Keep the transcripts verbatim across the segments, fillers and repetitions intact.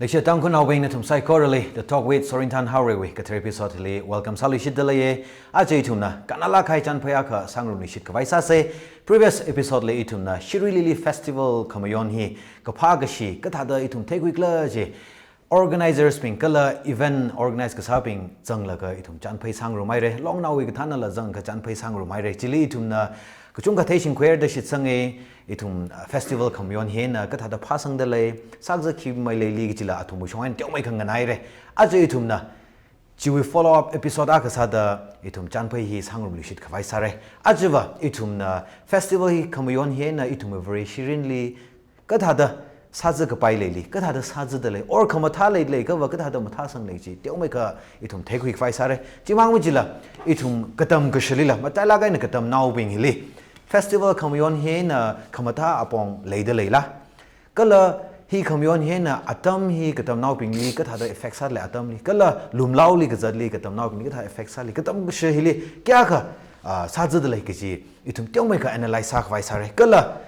Leishiya Tangkhulnaobing nathum saikorali, The Talk with Sorinthan Haorei wui kathar episode li welcome sāluishitda leiya. Aja ithumna kannalāk kahai chānphai akha sāngarumluishit khavai sāsa. Previous episode li ithumna Shirui Lily Festival khamayon hi kaphā kashi kathāda ithum theikhuikhala chi, organizers bing kala event organize kasābing zanglaga ithum chānphai sāngarumhaira. Longnaowui kathānala zangkha chānphai sāngarumhaira. Chili ithumna kachungkha theishingkhuihairada shitsanga, ithum, uh, festival khamayon hi eina kathāda phāsangda lei, sākazā khi maleili kachila athumwui shong eina teomeikha nganaira. Aja ithumna chiwui follow up episode akha sāda ithum chānphai hi sāngarumluishit khavai sāra. Ajava ithumna festival hi khamayon hi eina ithumwui Vare shirinli kathāda sāzā kapai leili, kathāda sāzāda lei, or khamathā leili, kava kathāda mathāsang lei chi teomeikha ithum theikhui khavai sāra. Chimang machila ithum katam kashalila, matailāk eina katamnaobing hili festival khamayon hi eina khamathā apong leida leila, kala hi khamayon hi eina atam hi katamnaobingli kathāda effect sālei atamli, kala lumlaoli kazatli katamnaobingli kathāda effect sālei, katam kasha hili kayākha, ah, sāzāda lei kaji ithum teomeikha analyze sākhavai sāra. Kala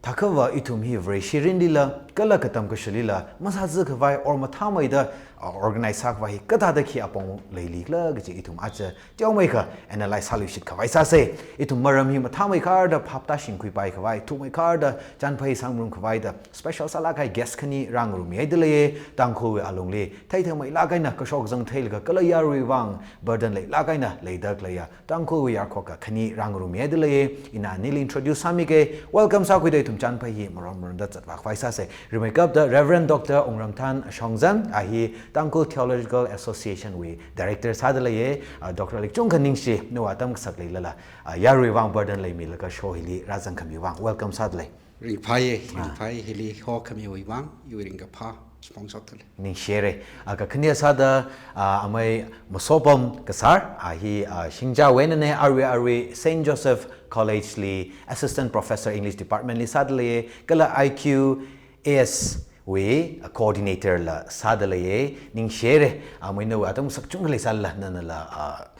thākhava ithum hi Vare shirinlila kala katam kashalila masāzā khavai or mathāmeida, uh, organize sākhavai hi kathāda khi apong leilikhala kaji ithum aja teomeikha analyze sāluishit khavai sāsa. Ithum maram hi mathāmeikharda phap tāshingkhuipai khavai, thuimeikharda chānphai sāngarum khavaida special sālāk kahai guest khani rāngarummihaida leiya. Tangkhulwui alungli theitheimeilāk eina kashok zangtheilaga kala yaruiwui vang burden leilāk eina leida khaleiya Tangkhulwui yarkhoka khani rāngarummihaida leiya. Ina anili introduce sāmika. Welcome sākhuida ithum chānphai hi maron maronda zatvā khavai sāsa. Rimeikapta Reverend Doctor Wungramthan Shongzan, a hi Tangkhul Theological Association wui director sāda leiya, a, Doctor li kachungkha ningshi, nawui atam kasak leilala, a, yaruiwui vang burden leimilaga show hili rāzangkhamiwui vang welcome sāda lei. Ringphāya, ah, ringphāya hili hokhamiwui vang, iwui ringkaphā sponsor thale. Ningshihaira. A, kakhane sāda, a, amei Masopam Kasar, a hi, a, Singja wui einana, arui arui Saint Joseph College li Assistant Professor English Department li sāda leiya, kala I Q A S wui, a, coordinator la sāda leiya. Ningshihaira, amei nawui atam kasak chungkha leisālala, nanala, a,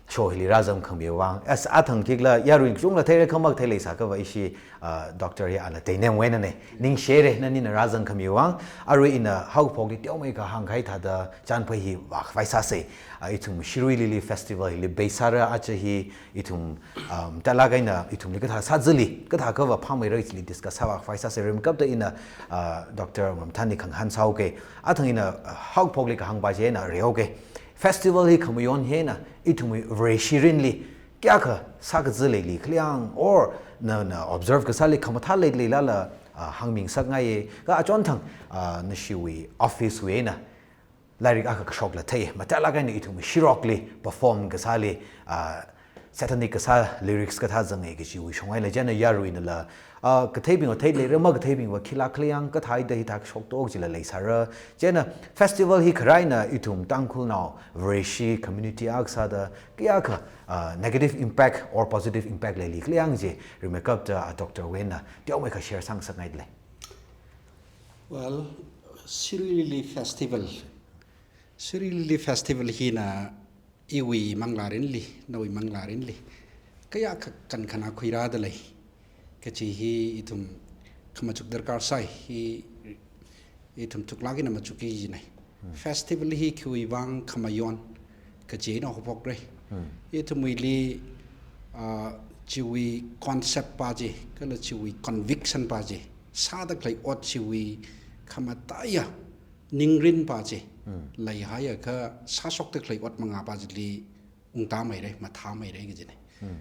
show hili rāzangkhamiwui vang. As athang khikhala yarui kachungla theira kha makathei leisā kava ishi, ah, Doctor hi ana teinem wui einana. Ningshihaira nanina rāzangkhamiwui vang. Arui ina haokaphokli teomeikha hāngkahai thāda chānphai hi vākhavai sāsa. Ah, ithum Shirui Lily Festival hili base sāra aja hi ithum, um, matailāk eina ithumli kathā sāzāli, kathākhava phāmeira chili discuss sāvākhavai sāsa. Rimeikapta ina, ah, Doctor Wungramthanli khangahān sāhaoka. Athang ina, ah, haokaphokli kahāngpa chi eina reihaoka. Festival hi khamayon hi eina ithumwui Vare shirinli kayākha sākazā leili khala yang, or na, na observe kasāli khamathā leili leilala, ah, hāngmingasakngaiya. Kha achonthang, ah, nashiwui office wui eina lairik akha kashokla thei, matailāk eina ithumwui shirokli perform kasāli, ah, satanic kasā lyrics kathā zanga kajiwui shong eina chieina yaruinala, ah, katheibingva theileira, makatheibingva khilāk khala yang, kathāda hithā kashok to kajila leisāra. Chieina festival hi kharā eina ithum Tangkhulnao Vareshi community akha sāda kayākha, ah, negative impact or positive impact leili khala yang chi, rimeikapta, ah, Doctor wui eina teomeikha share sāngasakngaida lei. Well, Shirui Lily Festival. Shirui Lily Festival hina iwui manglārinli, nawui manglārinli kayākha kankhanā khuirāda lei kaji hi ithum khamachuk darkar sai, hi ithum thuklāk eina machukki kajina. Hmm. Festival hi khiwui vang khamayon kaji eina haophokra. Hmm. Ithumwuili, ah, chiwui concept pa chi, kala chiwui conviction pa chi, sāda khalei ot chiwui khamataiya ningrin pa chi, hmm, leihaiakha sāshokda khalei ot mangā pa chili ungtāmeira, mathāmeira kajina. Hmm.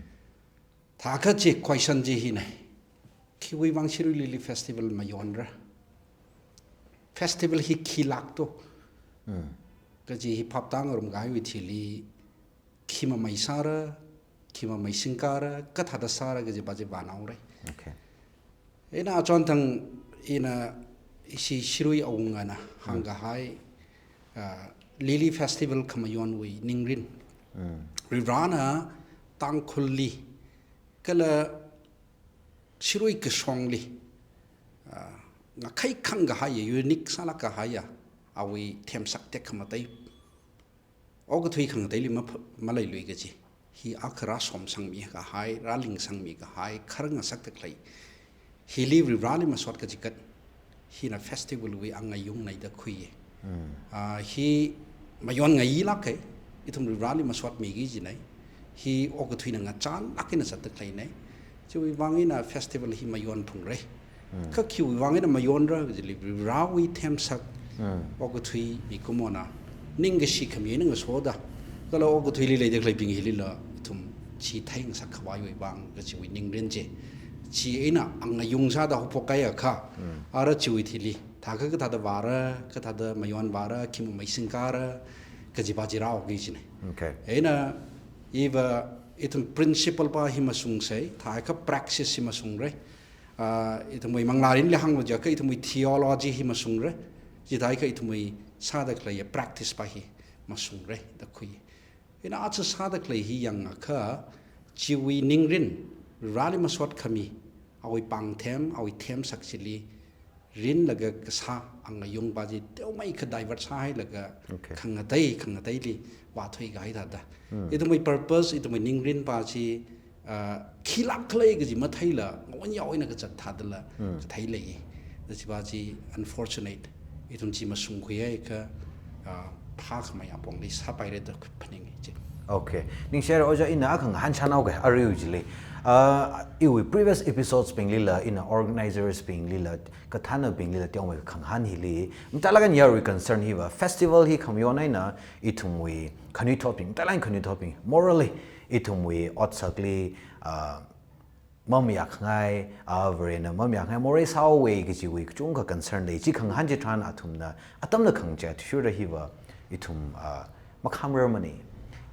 Thākha chi question chi hina, khiwui vang Shirui Lily Festival mayonra? Festival hi khilāk to? Hmm. Kaji hi phap tāngarumkahaiwui thili khi mamei sāra, khi mamei singkara, kathāda sāra kaji pa chi vānaora. Okay. Ina achonthang ina ishi Shirui awungana hāngkahai, ah, Lily Festival khamayonwui ningrin. Mm. Varivarana Tangkhulli kala Shirui kashongli, ah, ngakhai khangkahaiya, unique sālāk kahaiya, awui themsak tekhamatei, okathui khangateili maph-, maleilui kaji hi akha rāsomsangmi kahai, rālingsangmi kahai, kharngasakda khalei. Hili Varivarali masot kachikat, hina festival wui angayung eina da khuiya. Ah, hi mayon ngailāk kahai, ithum Varivarāli masot miki kajinei. Hi okathuina ngachānlāk eina zatda khaleina. Chiwui vang eina festival hi mayon phungra. Kha khiwui vang eina mayonra kajili Varivarāwui themsak, okathui mikumona ningkashi khami eina ngasoda, kala okathuili leida khaleibing hilila ithum chi theingasak khavaiwui vang kajiwui ningrin chi. Chieina angayung sāda haophok kahai akha, ara chiwui thili thākha kathāda vāra, kathāda mayon vāra, khi mamei singkara, kajipa chi rāoki kajinei. Okay. Eina iva ithum principle pa hi mashungsei, thākha praxis hi mashungra. Ah, ithumwui manglārinli hānglu jiakha ithumwui theology hi mashungra. Chithākha ithumwui sāda khalei practice pa hi mashungra da khui. Eina aja sāda khalei hi yangakha, chiwui ningrin, Varivarāli masot khami, awui pāngthem, awui themsak chili rinlaga kasā angayung pa chi teomeikha divert sāhailaga, okay, khangatei, khangateili vāthui kahai thāda. Ithumwui purpose, ithumwui ningrin pa chi, ah, khilāk khala kaji matheila, ngawon yaoina kazat thādala, kathei lei. Da chipa chi unfortunate, ithum chi mashungkhui akha, ah, phākhamei apongli sāpaira da phaninga chi. Okay. Ningshire ojā, ina khangahān shānao kahai aruiwui chili. Ah, iwui previous episodes binglila, ina organizers binglila, kathānabinglila teomeikha khangahān hili, matailāk eina yarui concern hiva, festival hi khamayon eina ithumwui khanuithotbing, matailāk eina khanuithotbing, morally, ithumwui otsakli, ah, mamayākhangai, ah, Varena mamayākhangai, morei sāhaowa kajiwui kachungkha concern lei. Chi khangahān chitharan athumna atamna khangachei athishurda hiva, ithum, ah, makhamrarmana.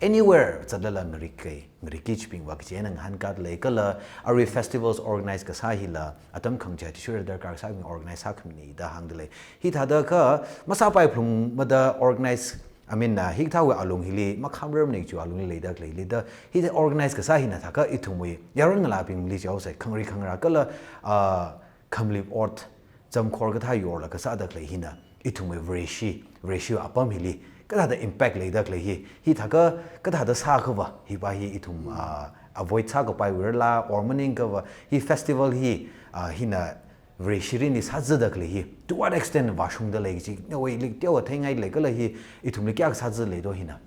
Anywhere zatlala ngarik kahai, ngarik kachibingva kaji eina ngahānkada lei, kala arui festivals organize kasā hila atam khangachei athishurda darkar sābing organize sākhamina da hāngda lei. Hithādakha masāpai phalungmada organize, I mean, ah, hikathāwui alung hili makhamrarmana kajiwui alungli leida khalei lida, hi organize kasā hina thākha ithumwui yaron ngalābingli jihaosei, khangarei khangarā kala, ah, khamlip ot, zamkhor kathā yorlaga sāda khalei hina, ithumwui Vareshi, Vareshiwui apam hili kathāda impact leida khalei hi, hithākha kathāda sākhava, hipa hi ithum, ah, avoid sākapaiwuirala, or maningkhava, hi festival hi, ah, hina Vareshi mirinli sāzada khalei hi, to what extent vāshungda lei kaji, nawuili teowa theingai lei kala hi, ithumli kayākha sāzada lei do hina.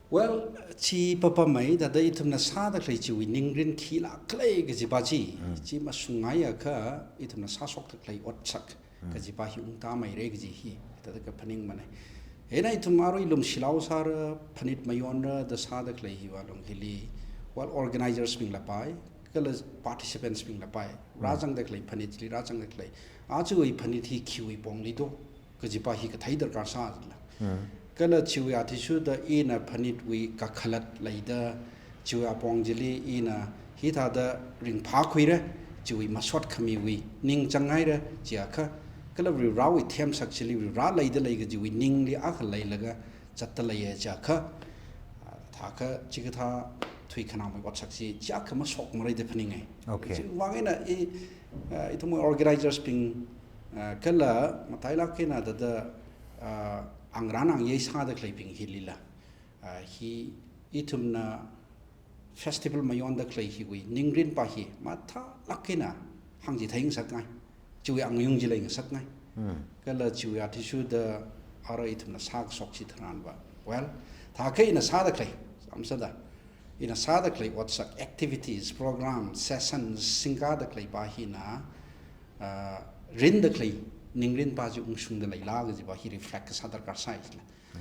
Well, chi papamei, thāda ithumna sāda khalei chiwui ningrin khilāk khala kajipa chi, chi mashungngai akha, ithumna sāshokda khalei otsak, kajipa hi ungtāmeira kaji hi, thāda kaphaningmana. Eina ithum arui lumshilao sāra, phanit mayonra, da sāda khalei hiwui alung hili, well, organizers bingla pai, kala participants bingla pai, rāzangda khalei phanitli, rāzangda khalei. Ajawui phanit hi khiwui pongli do, kajipa hi kathei darkar sāla. Kala chiwui athishurda ina phanitwui kakhalat leida, chiwui apong chili ina hithāda ringphākhuira, chiwui masot khamiwui ningchānghaira, jiakha, kala Varivarāwui themsak chili Varivarā leida lei kajiwui ningli akha leilaga zatda leiya jiakha, ah, thākha chikathā thuikhanāmei otsak chi jiakha mashokmara da phaninga. Okay. Chiwui vang eina i, ah, ithumwui organizers bing, ah, kala matailāk eina thāda, ah, ngarān ngarāyei sāda khaleibing hilila, ah, hi ithumna festival mayonda khalei hiwui ningrin pa hi mathālāk eina hāngchithei ngasakngai. Chiwui angayung chi leingasakngai. Kala chiwui athishurda arui ithumna sākashok chitharanva, well, thākha ina sāda khalei, samsāda, ina sāda khalei otsak, activities, program, sessions, singkāda khalei pa hina, ah, rinda khalei ningrin pa chi ungshungda leila kajipa hi reflect kasā darkar sāi.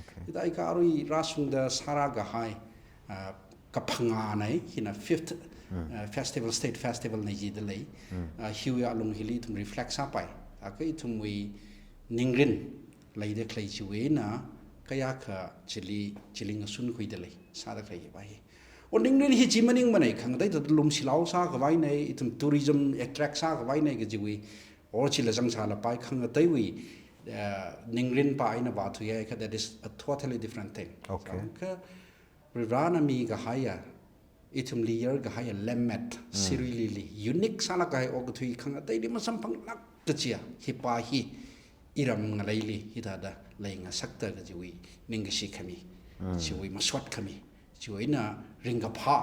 Okay. Hithākha arui rāshungda sārākahai, ah, kaphangānei, hina fifth, ah, festival, state festival nei jida lei. Ah, hiwui alung hili ithum reflect sāpai. Thākha ithumwui ningrin leida khalei chiwui eina kayākha chili, chili ngasunkhuida lei, sāda khalei hipa hi. O ningrin hi chi maningmanei, khangatei thāda lumshilao sākhavainei, ithum tourism attract sākhavainei kajiwui, or chila zangsālapai khangateiwui, ah, ningrin pa eina vāthuiakha, that is a totally different thing. Okay. Kha Varivarāna mikahaiya, ithumli yarkahaiya lemmet, sirui lili, unique sālāk kahai okathui khangateili masamphanglāk kajiya, hipa hi iram ngaleili hithāda leingasakta kajiwui ningkashi khami, chiwui masot khami, chiwui eina ringkaphā,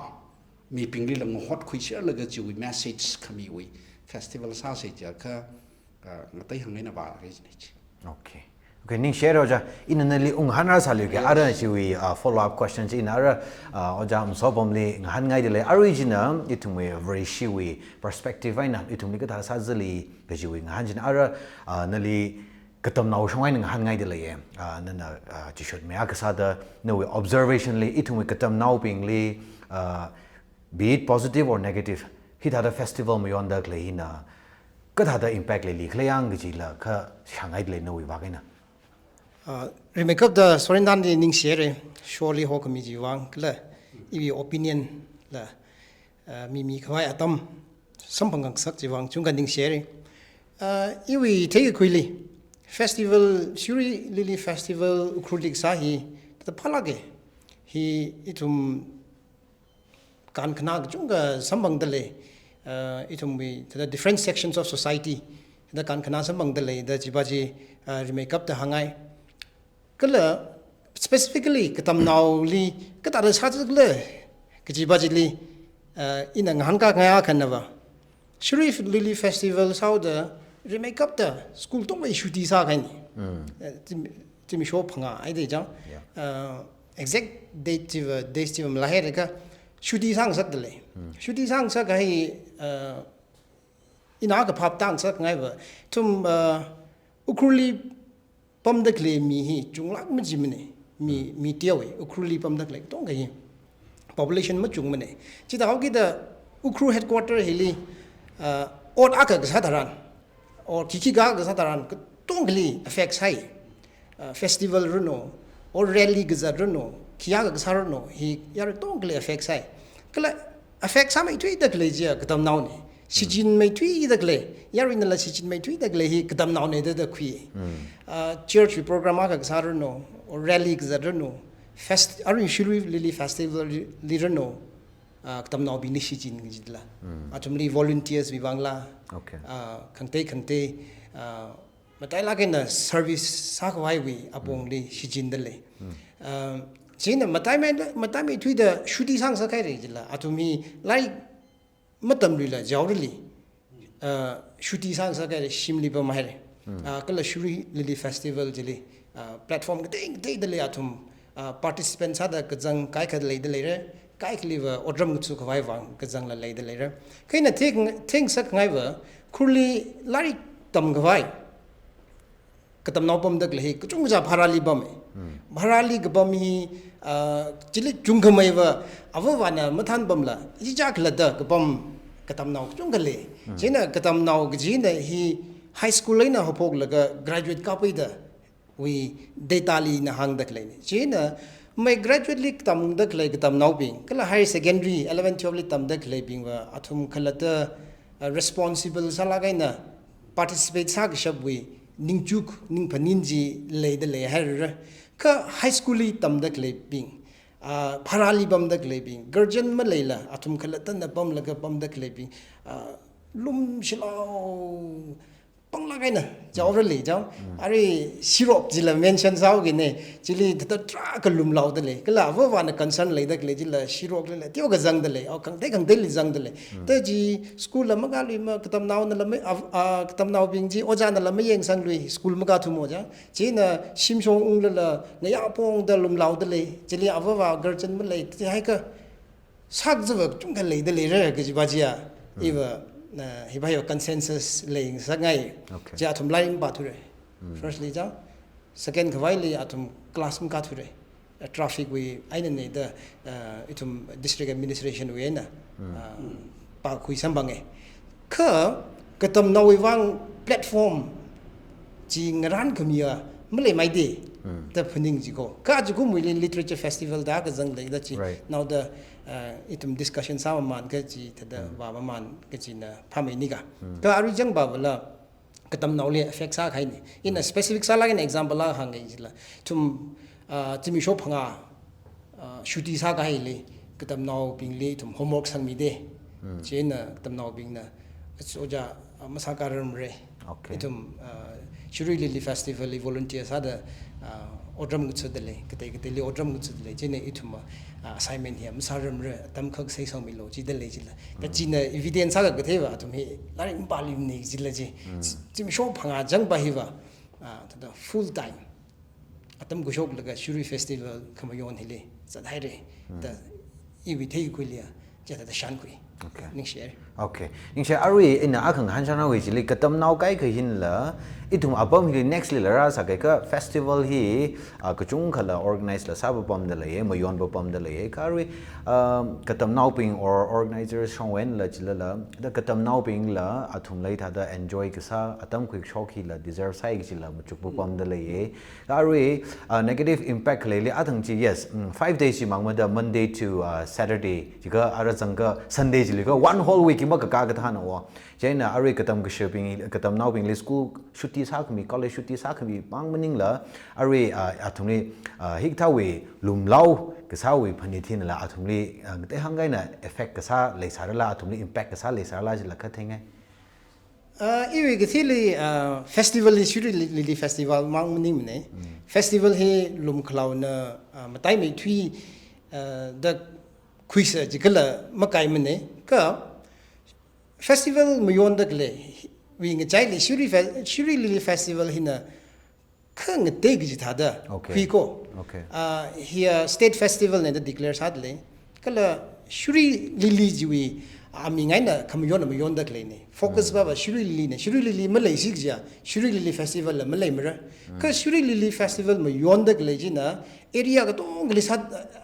mibinglila ngahotkhui share laga chiwui message khamiwui festival sāsei jiakha, ah, ngatei hāng eina vāra kajinei chi. Okay. Okay, ningshi haira ojā, ina nali unghanra sālu ke, ara chiwui, uh, follow up question chi ina ara, uh, ojā Masopamli ngahānngaida lei, arui china ithumwui Vareshiwui perspective eina ithumli kathā sāzali kajiwui ngahān china ara, uh, nali katamnao shong eina ngahānngaida leiya, uh, nana, uh, chishotmi akha sāda nawui observation li ithumwui katamnaobingli, uh, be it positive or negative, hithāda festival mayonda khalei hina kathāda impact leili khalei yang kajila kha shāngngaida lei nawui vak eina. Ah, rimeikapta Sorendandi ningshi haira, sholi hokhami chiwui vang, kala iwui opinion la, ah, mimi khavai atam samphang khangasak chiwui vang chungkha ningshi haira. Ah, iwui theikakhuili, festival, Shirui Lily Festival Ukhrulli kasā hi, thāda phālāka. Hi ithum kankhana kachungkha samphangda lei, uh, ithumwui, thāda different sections of society, thāda kankhana samphangda lei, da chiva chi, uh, rimeikapta hāngngai. Kala specifically katamnaoli kathāda sāzakhala kajiva chili, uh, ina ngahānkāngai akhana va. Shirui Lily Festival sāhaoda rimeikapta school tongwui shuti sākahaina. Mm. Eh, zim-, zimiksho phangā haida chang. Yeah. Eh, exact date chiva, date chiva malai haira kha shuti sāngasakda lei. Mm. Shuti sāngasak kahai, eh, ina kaphap tāngasakngai va. Ithum, eh, Ukhrulli pamda khalei mi hi chunglāk majimana, mi, mi teowa, Ukhrulli pamda khalei katonga hi population machungmana. Chithāhaokida Ukhrul headquarter hili, ah, ot akha kasā tharan, or khikhi akha kasā tharan, katongali affect sāi. Ah, festival ranu, or rally kazat ranu, khi akha kasā ranu, hi yarui katongali affect sāi. Kala affect sāmeithuida khalei chiya katamnaona. Shichinmeithuida khalei, yaruinala shichinmeithuida khalei hi katamnaona da da khui. Mm. Ah, church wui program akha kasā ranu, or rally kazat ranu, fest-, arui Shirui Lily Festival li, li ranu, ah, katamnaobingli shichin kajila. Mm. Athumli volunteers wui vangla, okay, ah, khangatei khangatei, ah, matailāk eina service sākhavaiwui apongli shichinda lei. Mm. Ah, china mataimei, mataimeithuida shuti sāngasak haira jila. Athum hi lairik matamluila jaorali, ah, shuti sāngasak haira, shimli pamhaira. Mm. Ah, kala Shirui Lily Festival chili, ah, platform katei kateida lei athum, ah, participant sāda kazang kaikha leida leira, kaikhaliva otram ngathākhavai vang kazangla leida leira. Kha ina theng, thengsakngai va, Ukhrulli lairik tamkhavai katamnao pamda khalei hi kachungkha bharali pama. Hmm. Bharali kapam hi, ah, chili chungkhamei va, avāvana mathānpamla, ichichā khalatta kapam katamnao kachungkha lei. Hmm. China katamnao kajina hi high school eina haophoklaga graduate kāpaidawui data li ina hāngda khaleina. China mai graduate li tamda khalei katamnaobing, kala higher secondary, eleven, twelve li tamda khaleibing va, athum khalatta, ah, responsible sālāk eina participate sākashapwui ningchuk, ningphaning chi leida leihaira. Kha high school li tamda khaleibing, ah, bharali pamda khaleibing, guardian maleila, athum khalattana pamlaga pamda khaleibing, ah, lumshilao panglāk eina jaorali jao. Mm. Arui shirok jila mention sāhaokina, chili thāda tarākha lumlaoda lei. Kala avāvana concern leida khalei jila shiroklila teokha zangda lei, o khangatei khangateili zangda lei. Mm. Thāda chi school la makāluima katamnaonala ma-, av-, ah, katamnaobing chi ojānala mayangsangluiya, school makāthumo jao. China shimshong unglala ngayā pongda lumlaoda lei. Chili avāva guardian malei, thāda haikha sākazā va kachungkha leida leira kajiva chiya. Mm. Iva, ah, hiva hiva consensus leingasakngai. Okay. Chi athum lairik mapāthura. Mm. Firstly jao. Second khavaili athum class makāthura. Ah, traffic wui einana da, ah, ithum district administration wui eina, mm, ah, pākhui samphanga. Kha katamnaowui vang platform chi ngarānkhamiya maleimeida, mm, da phaning jiko. Kha ajakumwuili literature festival da kazang leida chi. Right. Naoda, ah, ithum discussion sāmamān kaji thāda, mm, vāmamān kajina phāmeinika. Mm. Kha arui jang vavala katamnaoli affect sākahaina. Ina, mm, specific sālāk eina example akha hāngkajila. Ithum, ah, zimiksho phangā, ah, shuti sākahaili, katamnaobingli ithum homework sangmida. Mm. China katamnaobingna, "Ach, ojā, ah, masākārarmara." Okay. Ithum, ah, Shirui Lily Festival li volunteer sāda, ah, otram ngathāda lei, katei kateili otram ngathāda lei. China ithum, ah, assignment hi masārarmara, atam khak seisangmilu, jida lei jila. Thāda, mm, china evidence akha kathei va, athum hi lairik mapāluimana jila chi. Mm. Zimiksho phangā jang va hiva, ah, thāda full time atam khuishoklaga Shirui Festival khamayon hili zathaira. Hmm. Da iwui theikhuili ya, chithāda shānkhui. Okay. Ningshi. Okay. Ningshi, arui ina akhang hānshānhaowa chili katamnao kaikha hinla, ithum apam hili next lila rāsākakha festival hi, ah, kachungkhala organize la sāpapamda leiya, mayonpapamda leiya. Kha arui, um, katamnaobing or organizers shongwui einala chilala, da katamnaobingla athumla hithāda enjoy kasā, atam khuishok hila deserve sāi kajila machukpapamda leiya. Kha arui, uh, negative impact khaleili athang chi, yes, mm, five days chimang mada, Monday to, uh, Saturday, jiakha ara zangakha Sunday chili kha one whole week hi makakā kathāna wo. Chieina arui katam kashebing, katamnaobingli school chutti sākhami, college chutti sākhami mang maningla, arui, uh, athumli, uh, hikathāwui lumlao kasāwui phanit hinala athumli, uh, ngatei hāngkahaina effect kasā leisārala, athumli impact kasā leisārala chila kha theingai. Ah, iwui kathili, ah, festival hi Shirui Li-, Lily Festival mang maningmana. Mm. Festival hi lumkhalaona, ah, mataimeithui, ah, da khuisa jikhala makaimana. Kha festival mayonda khaleiwui ngachaili Shirui Fe-, Shirui Lily Festival hina kha ngatei kaji thāda, okay, khuiko. Okay. Ah, hiya state festival na da declare sāda lei. Kala Shirui Lily chiwui aming eina khamayon mayonda khaleina. Focus, mm, pava Shirui Lily na. Shirui Lily maleisi kajiya, Shirui Lily Festival la maleimara. Mm. Kha Shirui Lily Festival mayonda khalei china area katongali sā,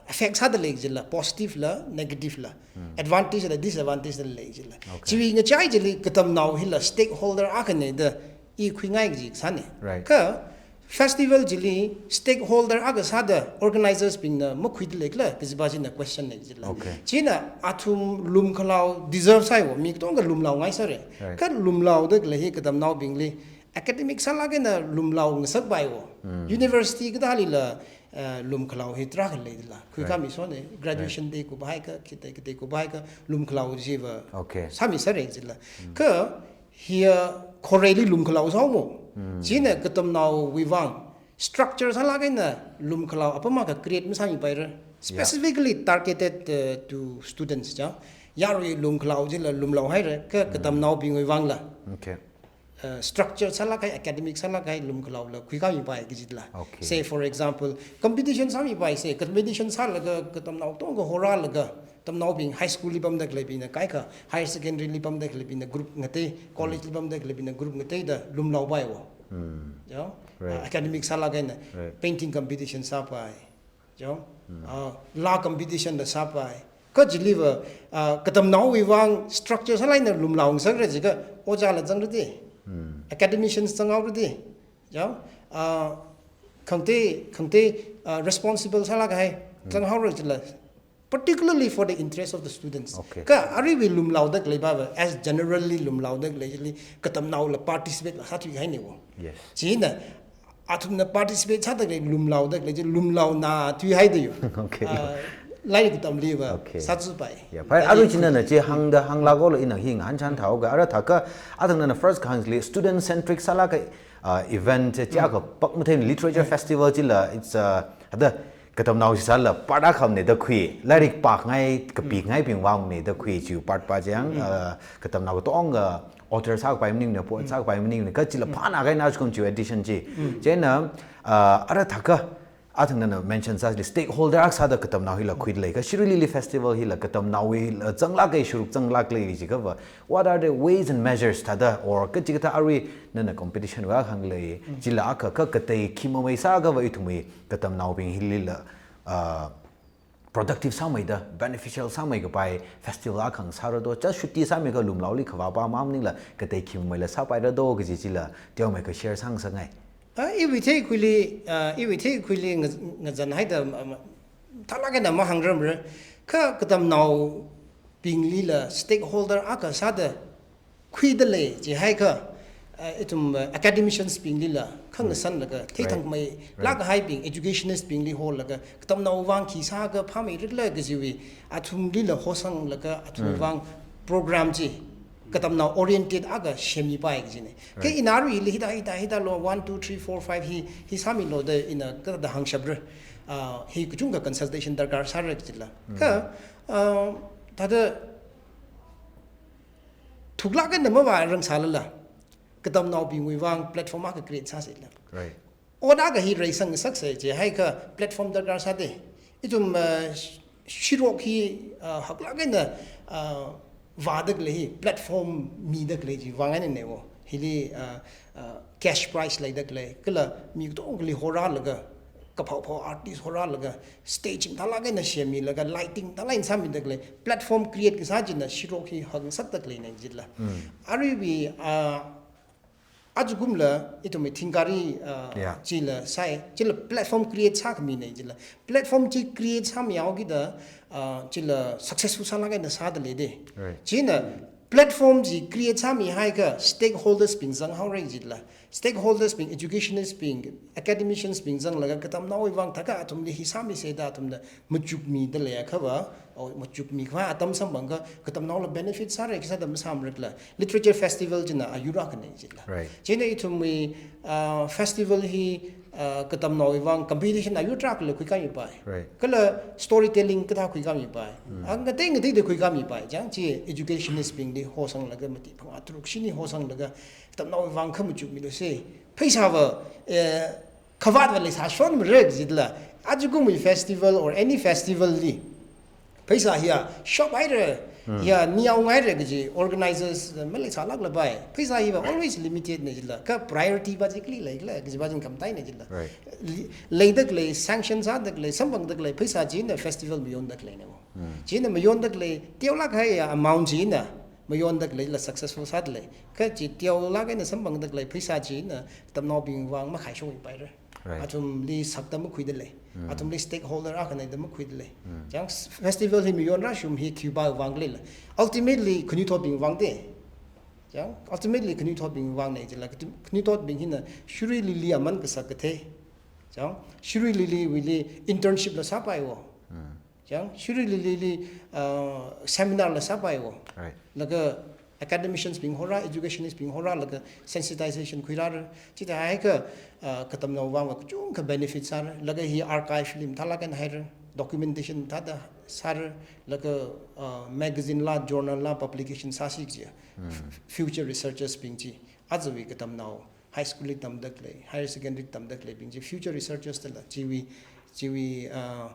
affect sāda lei kajila, positive la, negative la, mm, advantage la, disadvantage la lei kajila. Okay. Chiwui ngachai chili katamnao hila stakeholder akhana da i khuingai kaji kasāna. Right. Kha festival chili stakeholder akha sāda organizers bingna makhuida leikhala kajiva china question na kajila. Okay. China athum lumkhalao deserve sāi wo, mi katongkha lumlaongai sāra. Right. Kha lumlaoda khalei hi katamnaobingli academic sālāk eina lumlao ngasakpai wo. Mm. University kathālila, eh, lumkhalao hi tarākha leidala. Right. Khuikhami sona, graduation, right, day kuphaikha, khi day, khi day kuphaikha, lumkhalao chiva, okay, sāmi sāra kajila. Mm. Kha hiya khoreili lumkhalao sāhaomo. Mm. China katamnaowui vang structure sālāk eina lumkhalao apam akha create masāmipaira. Yeah. Specifically targeted, uh, to students, ja. Yarui lumkhalao chila lumlaohaira, kha, mm, katamnaobingwui vangla, okay, uh, structure sālāk kahai, academic sālāk kahai lumkhalaola khuikhamipai kajila. Okay. Say, for example, competition sāmipai, say, competition sālaga katamnao katongkha horalaga, katamnaobing high school li pamda khaleibingna kaikha, higher secondary li pamda khaleibingna group ngatei, college li pamda khaleibingna group ngatei da lumlaopai wo. Hmm. Jo? Right. Ah, academic sālāk eina, right, painting competition sāpai. Jo? Hmm. Ah, laa competition da sāpai. Kha chiliva, ah, katamnaowui vang structure sālāk eina lumlao ngasakra jiakha, ojāla zangradi. Hmm. Academicians zanghaoradi. Jo? Ah, khangatei, khangatei, ah, responsible sālāk kahai, hmm, zanghaora jila. Particularly for the interest of the students. Okay. Kha aruiwui lumlaoda khalei pava, as generally lumlaoda khalei chili, katamnaola participate la sāthuihaina wo. Yes. China, athumna participate sāda khalei lumlaoda khalei chi, lumlaona thuihaida yo. Okay. Ah, lairik katamliva, okay, sāzāpai. Yeah, phai, arui china na chi hāngda, hānglāk haola ina hi ngahānchan thāhaoga, ara thākha, athang nana first kahāng chili student centric sālāk kahai, ah, event, chi, mm, akha pakmathei literature, mm, festival chila, it's, uh, hada, katamnao sisāla part akhamana da khui, lairik pāngai, kapi, mm, ngaibing vangmana da khui, chiwui part pa chang, mm, uh, katamnao katongkha author sākapai maningmana, poet, mm, sākapai maningmana, kha chila, mm, phānākahaina chukum chiwui edition chi. Mm. Chieina, uh, ara thākha, athang nana mention sāli stakeholder akha sāda katamnao hila khuida lei, kha Shirui Lily Festival hila katamnaowui, uh, zanglāk kahai, sharuk zanglāk lei jiakhava, what are the ways and measures thāda, or kachikathā arui nana competition va hānglei, mm, chila akha kha katei khi mamei sāakhava ithumwui katamnaobing hilila, ah, productive sāmeida, beneficial sāmeikapai festival akha ngasāra do, just chutti sāmiakha lumlaoli khavāpa mang maningla, katei khi mameila sāpaira do kaji chila, teomeikha share sāngasakngai. Ah, iwui theikhuili, ah, iwui theikhuili nga-, ngazanhaida, um, thalāk eina mahāngrarmara. Kha katamnaobinglila stakeholder akha sāda khuida lei jihaikha, ah, ithum, ah, academicians binglila khangasan, mm, laga, right, theithangmei, right, lākahaibing, educationist bingli holaga, katamnao vang khi sāakha phāmeirikhala kajiwui, athumlila hosanglaga, athum, mm, vang program chi, katamnao oriented akha semmipai kajina. Kha, right, ina aruili hithā, hithā, hithālo, one, two, three, four, five hi, hi sāmilo da ina kathāda hāngshapra. Ah, hi kachungkha consultation darkar sāra kajila. Mm. Kha, ah, thāda thuklāk eina mavārangsālala, katamnaobingwui vang platform akha create sāsila. Right. ot akha hi reisang ngasaksa jihaikha platform darkar sāda. Ithum, uh, sh-, shirok hi, uh, haklāk eina, uh, vāda khalei hi platform mida khalei chiwui vang eina newo. Hili, uh, uh, cash prize leida khalei, kala mi katongali horalaga, kaphao phao artist horalaga, stage mathālāk eina semmilaga, lighting mathālāk eina sāmida khalei, platform create kasā china shirok hi hakngasakda khaleina jila. Aruiwui, uh, ajakumla ithumwui thingkari, uh, Yeah. Chila sāi, chila platform create sākhamina jila. Platform chi create sāmihaokida, uh, chila successful sālāk eina sāda leida. Right. China platform chi create sāmihaikha stakeholders bing zanghaora jila. Stakeholders bing, educationists bing, academicians bing zanglaga katamnaowui vang thākha athumli hi sāmisa da athumna machukmida leiakhava, o, machukmikha atam samphangakha katamnaola benefit sāra kasāda masāmara khala. Literature festival china ayur akhana jila. Right. China ithumwui, uh, festival hi, uh, katamnaowui vang competition ayur tarākhala khuikāmipai. Right. Kala storytelling kathā khuikāmipai. Ah, ngatei ngateida khuikāmipai. Chang chi educationist bingli hosanglaga mati phangā tharuk shini hosanglaga katamnaowui vang khamachukmilusa. Pheisāva, eh, khavātva leisāshonmara jila. Ajakumwui festival or any festival li pheisā hiya shop haira, hiya niao ngaira kaji organizers, uh, maleisālāklapai. Pheisā hiva always limited na jila. Kha priority va chi kali leikhala kajiva china khamataina jila. Right. Li-, leida khalei, sanction sāda khalei, samphangda khalei pheisā china festival mayonda khaleina. China mayonda khalei, teolāk kahai amount china mayonda khaleila successful sāda lei. Kha chi teolāk eina samphangda khalei pheisā china katamnaobing vang makhaishokpaira. Right. Athumli sakta makhuida lei. Athumli stakeholder akhana da makhuida lei. Chang s-, festival hi mayon rāshum hi khiwuivang leila. Ultimately, khanuithotbing vang da. Chang, ultimately, khanuithotbing vangna jila. Khanuithotbing hina shirui lili aman kasak kathei. Chang, shirui liliwuili internship la sāpaiwo. Chang, shirui lilili, uh, seminar la sāpaiwo. Right. Laga academicians bing hora, educationist bing hora, laga sensitization khuirāra. Chithāhaikha, uh, katamnao vangva kachungkha benefit sāra. Laga hi archive li mathālāk eina haira, documentation thāda sāra, laga, uh, magazine la, journal la, publication sāsi kaji. F-, future researchers bing chi. Ajawui katamnao, high school li tamda khalei, higher secondary tamda khaleibing chi, future researchers dala, chiwui, chiwui, uh,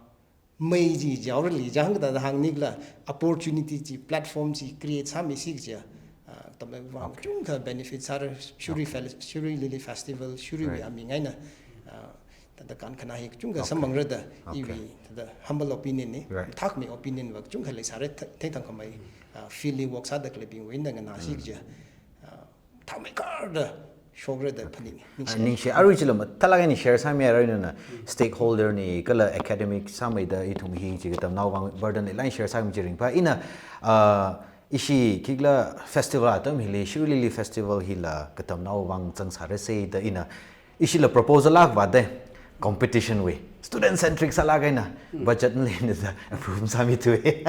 mei chi jaorali jang kathāda hāngnikhala, opportunity chi, platform chi create sāmisi kaji, ah, tamda vang Okay. kachungkha benefit sāra shirui Okay. fel-, shirui lili festival, shirui Right. aming eina, ah, thāda kankhanā hi kachungkha Okay. samphangra da, Okay. iwui, thāda humble opinion na, Right. thakmi opinion va kachungkha leisāra, th-, thengthang khamei, ah, field li work sāda khaleibingwui eina nganāsi kaji, ah, thakmeikarda shokra da phaning. Ah, ningshi, arui chila mathālāk eina share sāmihaira nana stakeholder na kala academic sāmeida ithum hi chi katamnao vang burden leilāk eina share sāmi chi ringphā. Ina, ah, ishi khikhala festival atam hili, shirui lili festival hila katamnao vang zangsārasa da ina, ishila proposal akha vāda, competition wui. Student centric sālāk eina, budget na leina da approve sāmithui.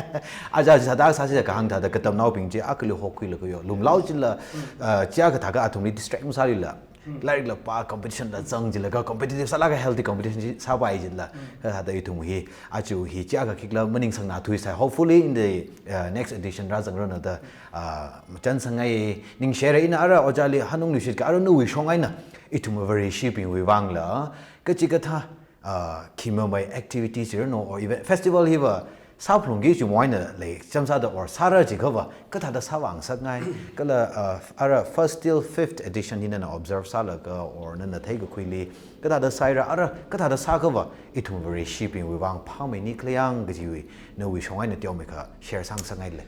Aja sāda sāsi da kahāng thāda katamnaobing chi akhali hokhuilaga yo. Lumlao chila, uh, chi akha thākha athumli distract masālila. Lairikla pā competition la zang jilaga competitive sālaga healthy competition chi sāpai jila. Kathāda ithum hi, aja hi chi akha khikhala maningsangnā thuisai. Hopefully in the, uh, next edition rāzangranu da, uh, machānsangngai ningshira ina ara ojāli hanung luishitka ara nawui shong eina. Ithum Vareshibingwui vangla, kachikathā, ah, khimamei activities ranu or event, festival hiva sāphalungki kaji moina lei, chāmsāda or sāra jiakhava, kathāda sāvāngasakngai, kala, ah, ara first till fifth edition hi nana observe sālaga or nana theikakhuili, kathāda sāira ara, kathāda sākhava, ithum Vareshibingwui vang phāmeini khaleiya kajiwui, nawui shong eina teomeikha share sāngasakngaile.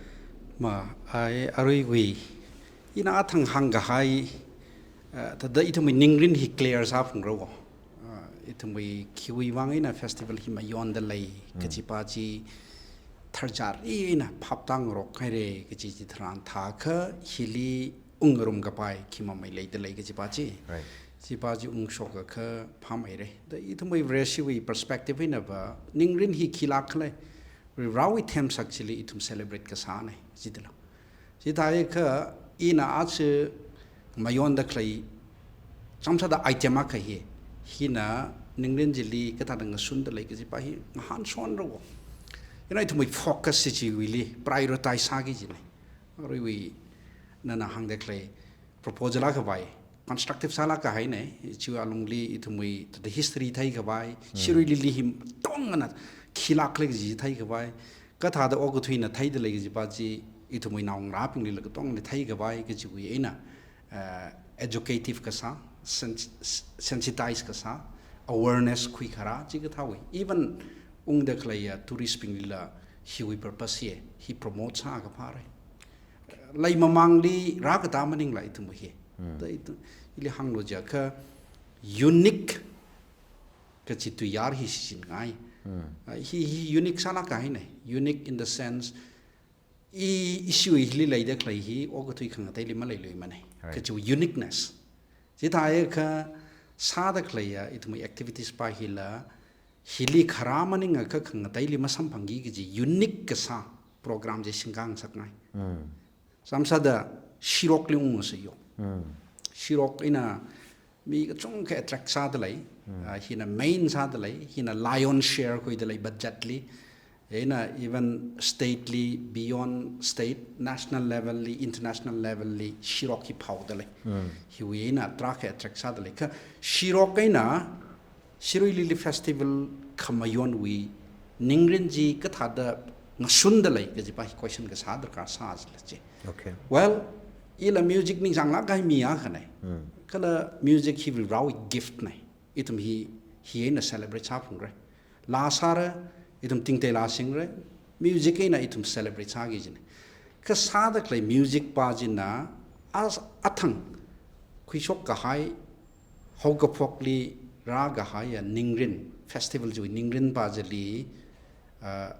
Ma, ai, aruiwui, ina athang hāngkahai, ah, thāda ithumwui ningrin hi clear sāphungrao. Ah, ithumwui khiwui vang eina festival hi mayonda lei, kajipa chi tharchari eina phaptāngarok haira, kaji chitharan thākha hili ungngarum kapai khimamei leida lei kajipa chi. Right. Chipa chi ungshokakha phāmeira. Da ithumwui Vareshiwui perspective einava, ningrin hi khilāk khala, Varewui themsak chili ithum celebrate kasāna, jidala. Chithākha ina aja mayonda khalei, chāmsāda item akha hi, hina ningrin chili kathāda ngasunda lei kajipa hi ngahānshonrao. Ina ithumwui focus chi chiwuili prioritize sāki kajina. Aruiwui nana hāngda khalei proposal akha vāi, constructive sālāk kahaina, chiwui alungli ithumwui thāda history theikhavai, Shirui Lily hi tongana khilāk lei kaji theikhavai, kathāda okathuina theida lei kajipa chi ithumwui naongarābinglila katongli theikhavai kajiwui eina, uh, educative kasā, sens-, sensitize kasā, awareness khuikharā chi kathāwui. Even ungda khaleiya tourist binglila hiwui purpose hi, hi promote sāakha phārai. Lei mamangli rākatā maningla ithum hi. Hmm. Da ithum, ili hānglu jiakha unique kachi tuiyār hi shichin ngai. Hmm. Ah, hi, hi unique sālāk kahaina. Unique in the sense, i, issue hili leida khalei hi okathui khangateili maleiluimana. Right. Kachi uniqueness. Chithāakha sāda khaleiya ithumwui activities pa hila, hili kharā maningakha khangateili masamphangki kaji unique kasā program chi singkāngasakngai. Mm. Samsāda Shirokli ungsa yo. Mm. Shirok eina mi kachungkha attract sāda lei, Mm. ah, hina main sāda lei, hina lion share khuida lei budget li. Eina even state li, beyond state, national level li, international level li, Shirok hi phaoda lei. Mm. Hiwui eina tarākha attract sāda lei. Kha Shirok eina Shirui Lily Festival khamayonwui ningrin chi kathāda ngasunda lei kajipa hi question kasā darkar sāsila chi. Okay. Well, ila music ningchānglāk kahai mi akhana. Hmm. Kala music hi Varewui gift na. Ithum hi, hi eina celebrate sāphungra. Laa sāra, ithum tingtei laa singra, music eina ithum celebrate sāki kajina. Kha sāda khalei music pa china, as-, athang, khuishok kahai, haokaphokli rākahaiya ningrin, festival chiwui ningrin pa chili, ah,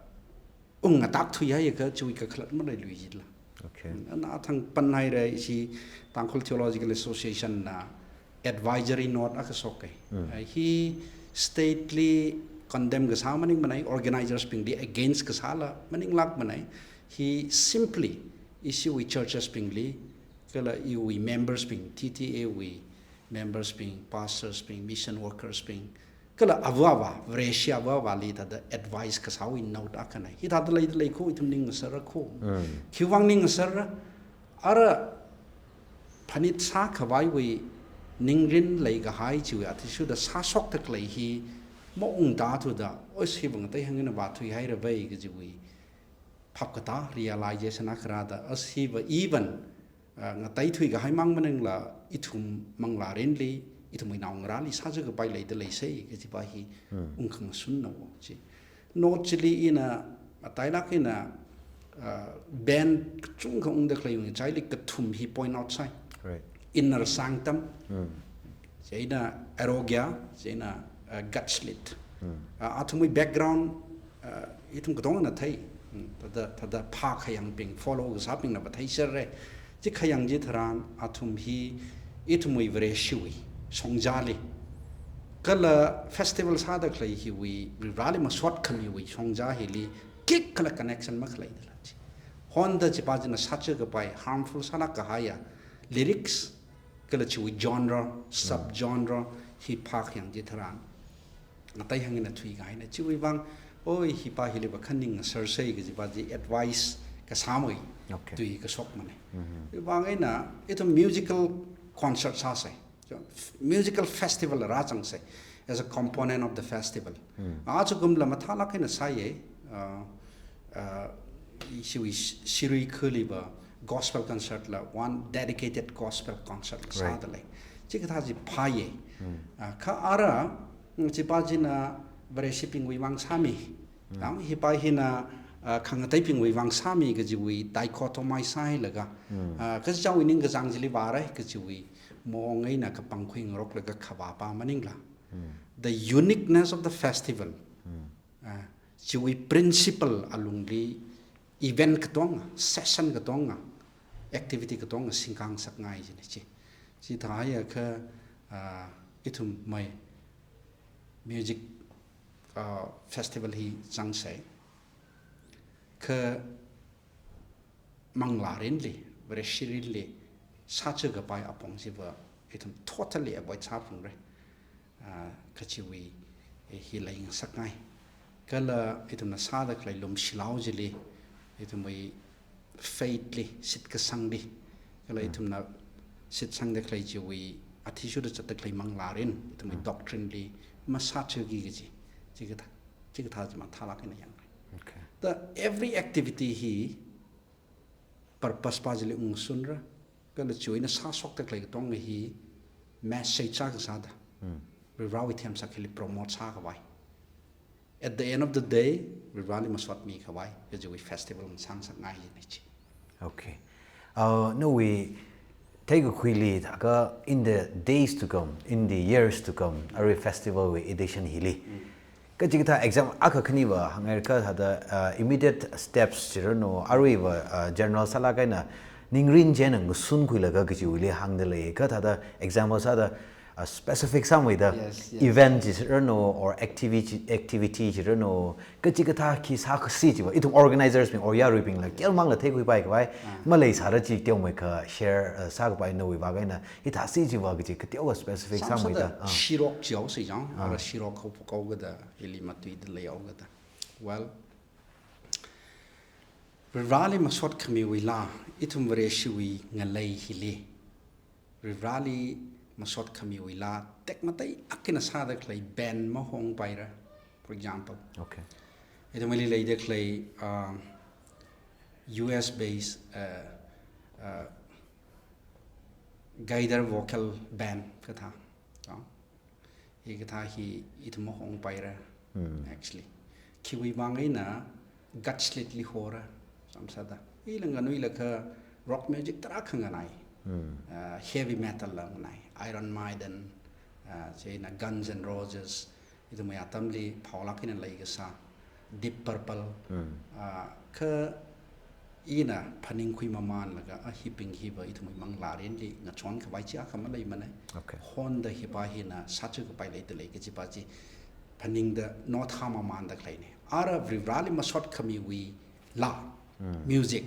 ungngatakthuihaiakha chiwui kakhalat maleilui jila. Okay. Ana athang panhaira ishi Tangkhul Theological Association na advisory note akha shoka. Mm. Ah, hi state li condemn kasā maningmana, organizers bingli against kasāla maninglākmana. Hi simply ishiwui churches bingli, kala iwui members bing, T T A wui members bing, pastors bing, mission workers bing, kala avāva, Vareshi avāvali thāda advice kasāwui note akhana. Hithāda leida lei kho, ithum ning ngasarra kho. Mm. Khiwuivang ning ngasarra, ara phanit sākhavaiwui ningrin leikahai chiwui athishurda sāshokda khalei hi maungtāthuda, oi, hiva ngatei hāngna vāthuihaira vai kajiwui phapkatā realization akha rāda, as hiva even, ah, ngateithui kahai mang maningla, ithum manglārinli, ithumwui naongarāli sāzā kapai leida leisai kajipa hi Hmm. ungkhangasunna wo chi. Note chili ina, matailāk eina, ah, band kachungkha ungda khalei wui ngachaili kathum hi point out sai. Right. Inner Sanctum, Hmm. chieina Arogia, chieina, ah, Gutslit. Hmm. Ah, athumwui background, ah, ithum katongana thei. Hmm, thāda, thāda phākhayangbing, follow kasābingna va theiserra. Chi khayang chitharan athum hi ithumwui Vareshiwui shongzali, kala festival sāda khalei hiwui Vareli masot khamiwui shongza hili khikhala connection makhaleidala chi. Honda chipa china sāzā kapai harmful sālāk kahaiya lyrics, kala chiwui genre, sub-genre hi phākhayang chitharan, ngatei hāngna thuikahaina. Chiwuivang, oi, hipa hili va khaning ngasarsai kajipa chi advice kasāmawui Okay. tui kashokmana. Mhm. Chiwuivang eina, ithum musical concert sāsai. Musical festival rāzangsai as a component of the festival. Hmm. Achukumla mathālāk eina sāya, ah, ah, ishiwui Shirui khaliva gospel concert la, one dedicated gospel concert la Right. sāda lei. Chikathā chi phāya. Hmm. Ah, kha ara, mm, chipa china Vareshibingwui vang sāmi. Hmm. Ang hipa hina, ah, khangateibingwui vang sāmi kajiwui dichotomize sāhailaga. Hmm. Ah, kachichāwui ningkachāng chili vārai kajiwui maong eina kapangkhui ngaroklaga khavāpa maningla. Hmm. The uniqueness of the festival. Hmm. Ah, chiwui principle alungli event katonga, session katonga, activity katonga singkāngasakngai jina chi. Chithāhaiakha, ah, ithum mai music, ah, festival hi zangsai. Kha manglārinli, Vareshirinli, sāzā kapai apong chiva ithum totally avoid sāphungra. Ah, kachiwui, eh, hi leingasakngai. Kala ithumna sāda khalei lumshilao chili, ithumwui faith li, shitkasangli, kala Hmm. ithumna shitsangda khalei chiwui athishurda zatda khalei manglārin, ithumwui doctrine li masāchaki kaji, chikathā, chikathā chi mathālāk eina yangrai. Okay. The every activity hi purpose pa chili ungsungra, kala chiwui eina sāshokda khalei katonga hi message sā kasāda, Varivarāwui themsak hili promote sākhavai. At the end of the day, Varivarāli masotmi khavai kajiwui festival ngasāngasakngai jina chi. Okay. Uh, nawui theikakhuili thākha in the days to come, in the years to come, arui festival wui edition hili. Kachikathā exam akha khaniva hāngngaikha thāda, uh, immediate steps chiranu, aruiva, uh, general sālāk eina ningrin chieina ngasunkhuilaga kajiwuili hāngda lei. Kha thāda example sāda, uh, specific sāmeida Yes, yes. event chiranu or activity, activity chiranu, kachikathā khi sākasi chiva, ithum organizers bing or yaruibingla, kayākha mangla theikhuipai khavai, maleisāra chi teomeikha share, uh, sākapai nawui vak eina, hithāsi chiva kaji kateokha specific sāmeida. Samsāda shirok jihaosi jang, ara shirok haophok haokada, ili matuida leihaokada. Well, Varivarāli masot khamiwui laa, ithum Vareshiwui ngalei hili Varivarāli masot khamiwui laa tekmatei akha eina sāda khalei band mahongpaira. For example, Okay. ithumli leida khalei, uh, U S based, uh, uh, Gaither Vocal Band kathā. Hikathā hi ithum mahongpaira, actually. Khiwui vang eina Guts Slit li hora, samsāda. Ila nganuilakha rock music tarākha nganai. Uh, heavy metal la nganai. Iron Maiden, uh, chieina Guns N' Roses, ithumwui atamli phaolāk eina leikasā Deep Purple. Uh, kha ina phaningkhui mamānlaga, a hibing hiva ithumwui manglārinli ngachon khavai chi akha maleimana. Okay. Honda hipa hina sāchakapai leida lei kajipa chi phaningda nothā mamānda khaleina. Ara Varivarāli masot khamiwui laa, music.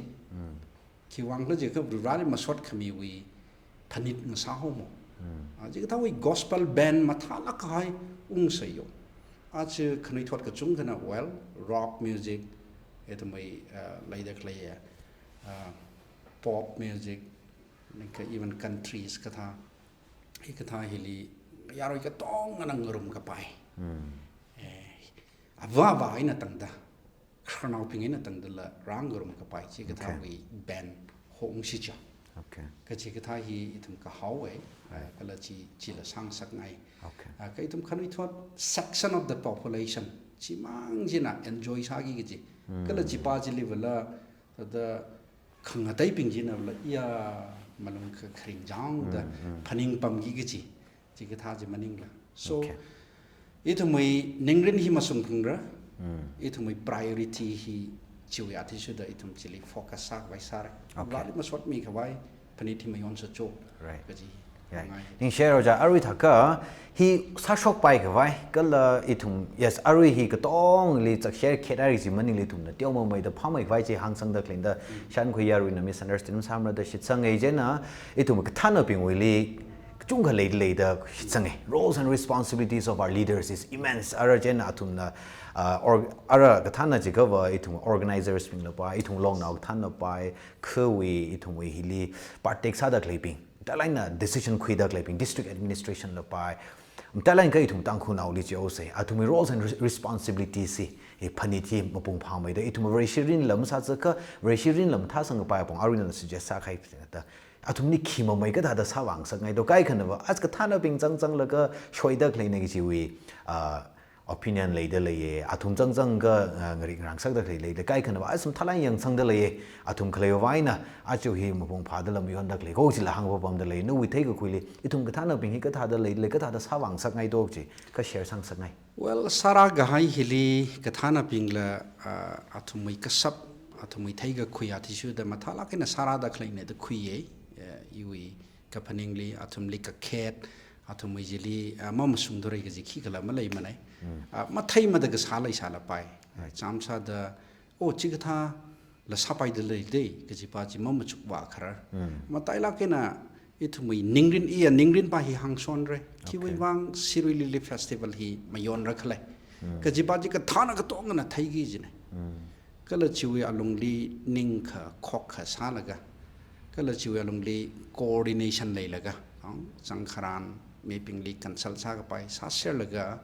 Khiwuivang khala jiakha Varivarāli masot khamiwui phanit ngasā haomo. Ah, chikathāwui gospel band mathālāk kahai ungsei yo. Aja khanuithot kachungkhana, well, rock music, ithumwui, uh, leida khalei, uh, pop music, nika even countries kathā, hikathā hili yarui katongana ngarumkapai. Eh, avāva eina tangda, khararnaobing eina tangdala rāngarumkapai chikathāwui band hongsi cha. Okay. Kachikathā hi ithum kahaowa, ah, kala chi, chila sāngasakngai. Okay. Ah, kha ithum khanuithot section of the population chimang china enjoy sāki kaji. Kala chipa chilivala, thāda khangateibing chinavala, iya, malung kha kharing jangda phaningpamki kaji. Chikathā chi maningla. So, Okay. ithumwui ningrin hi masungphangra, ithumwui priority hi chiwui athishurda ithum chili focus sākhavai sāra. Okay. Varivarāli masotmi khavai, phanit hi mayonsa cho. Right. Kaji. Right. Ngai. Ningshi haira oja, arui thākha, hi sāshokpai khavai, kala ithum, yes, arui hi katongli chakshare khet ari chi maningli ithumna teomeida phāmei khavai chi hāngsangda khaleina, shankhui yaruina misunderstand sāmara da shitsanga, chieina ithum kathānabingwuili kachungkha leida leida shitsanga. Roles and responsibilities of our leaders is immense. Ara chieina athumna, uh, or, ara kathāna jiakhava ithum organizers bingla pai, ithum longnao kathāna pai, khawui ithumwui hili partake sāda khaleibing, matailāk eina decision khuida khaleibing, district administration la pai, matailāk eina kha ithum Tangkhulnaoli jihaosa, athumwui roles and re-, responsibilities hi, hi phanit hi mapung phāmeida, ithum Vareshi mirinla masāzakha, Vareshi mirinla mathāsangkapai apong, aruina suggest sākahai thāda, athumli khi mamei kathāda sāvāngasakngai do, kaikhanava, as kathānabing zangzanglaga shoida khaleina kajiwui, ah, opinion leida leiya, athum zangzangkha, ah, ngarik ngarān ngasakda khalei leida, kaikhanava, as matailāk eina yangsangda leiya, athum khaleiwui vang eina, aja hi mapung phādala mayonda khalei, ko chila hāngpapamda lei, nawui theikakhuili, ithum kathānabing hi kathāda leida lei, kathāda sāvāngasakngai do chi, kha share sāngasakngai. Well, sārākahai hili kathānabingla, ah, athumwui kashap, athumwui theikakhui athishurda mathālāk eina sārāda khaleina da khuiya, eh, iwui kaphaningli, athumli kakhet, athumwui chili, ah, mamasungthurai kaji khikhala maleimana. Ah, matheimada kasā leisālapai. Chāmsāda, oh, chikathāla sāpaida leidalei, kajipa chi mamachukva kharar. Matailāk eina ithumwui ningrin, iya ningrinpa hi hāngshonra. Khiwui vang Siruilili festival hi mayonra khala. Kajipa chi kathāna katongana theiki jina. Kala chiwui alungli ningkha, khokkha sālaga, kala chiwui alungli coordination leilaga, Ang zangkharan mibingli consult sākapai sāserlaga,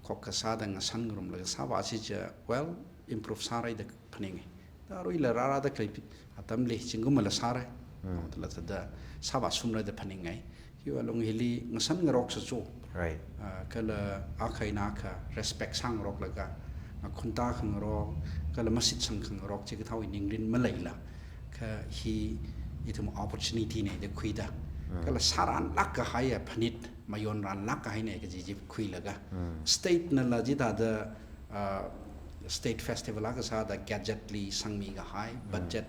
khokkha sāda ngasan ngarumlaga sāvā chi chiya, well, improve sārai da phaninga. Da aruila rārāda khalei atamli zingkumala sārai. Mm. Dala thāda sāvā sumrai da phaninga. Hiwui alung hili ngasan ngaroksa cho. Right. Ah, kala akha eina akha respect sāngaroklaga, ngakhunta khangarok, kala masitsang khangarok, chikathāwui ningrin maleila, kha hi ithum opportunity na da khuida. Mm. Kala sāranlāk kahaiya phanit, mayonranlāk kahaina kaji chi khuilaga. Mm. State nala chithāda, ah, state festival akha sāda gadget li sangmikahai, mm, budget,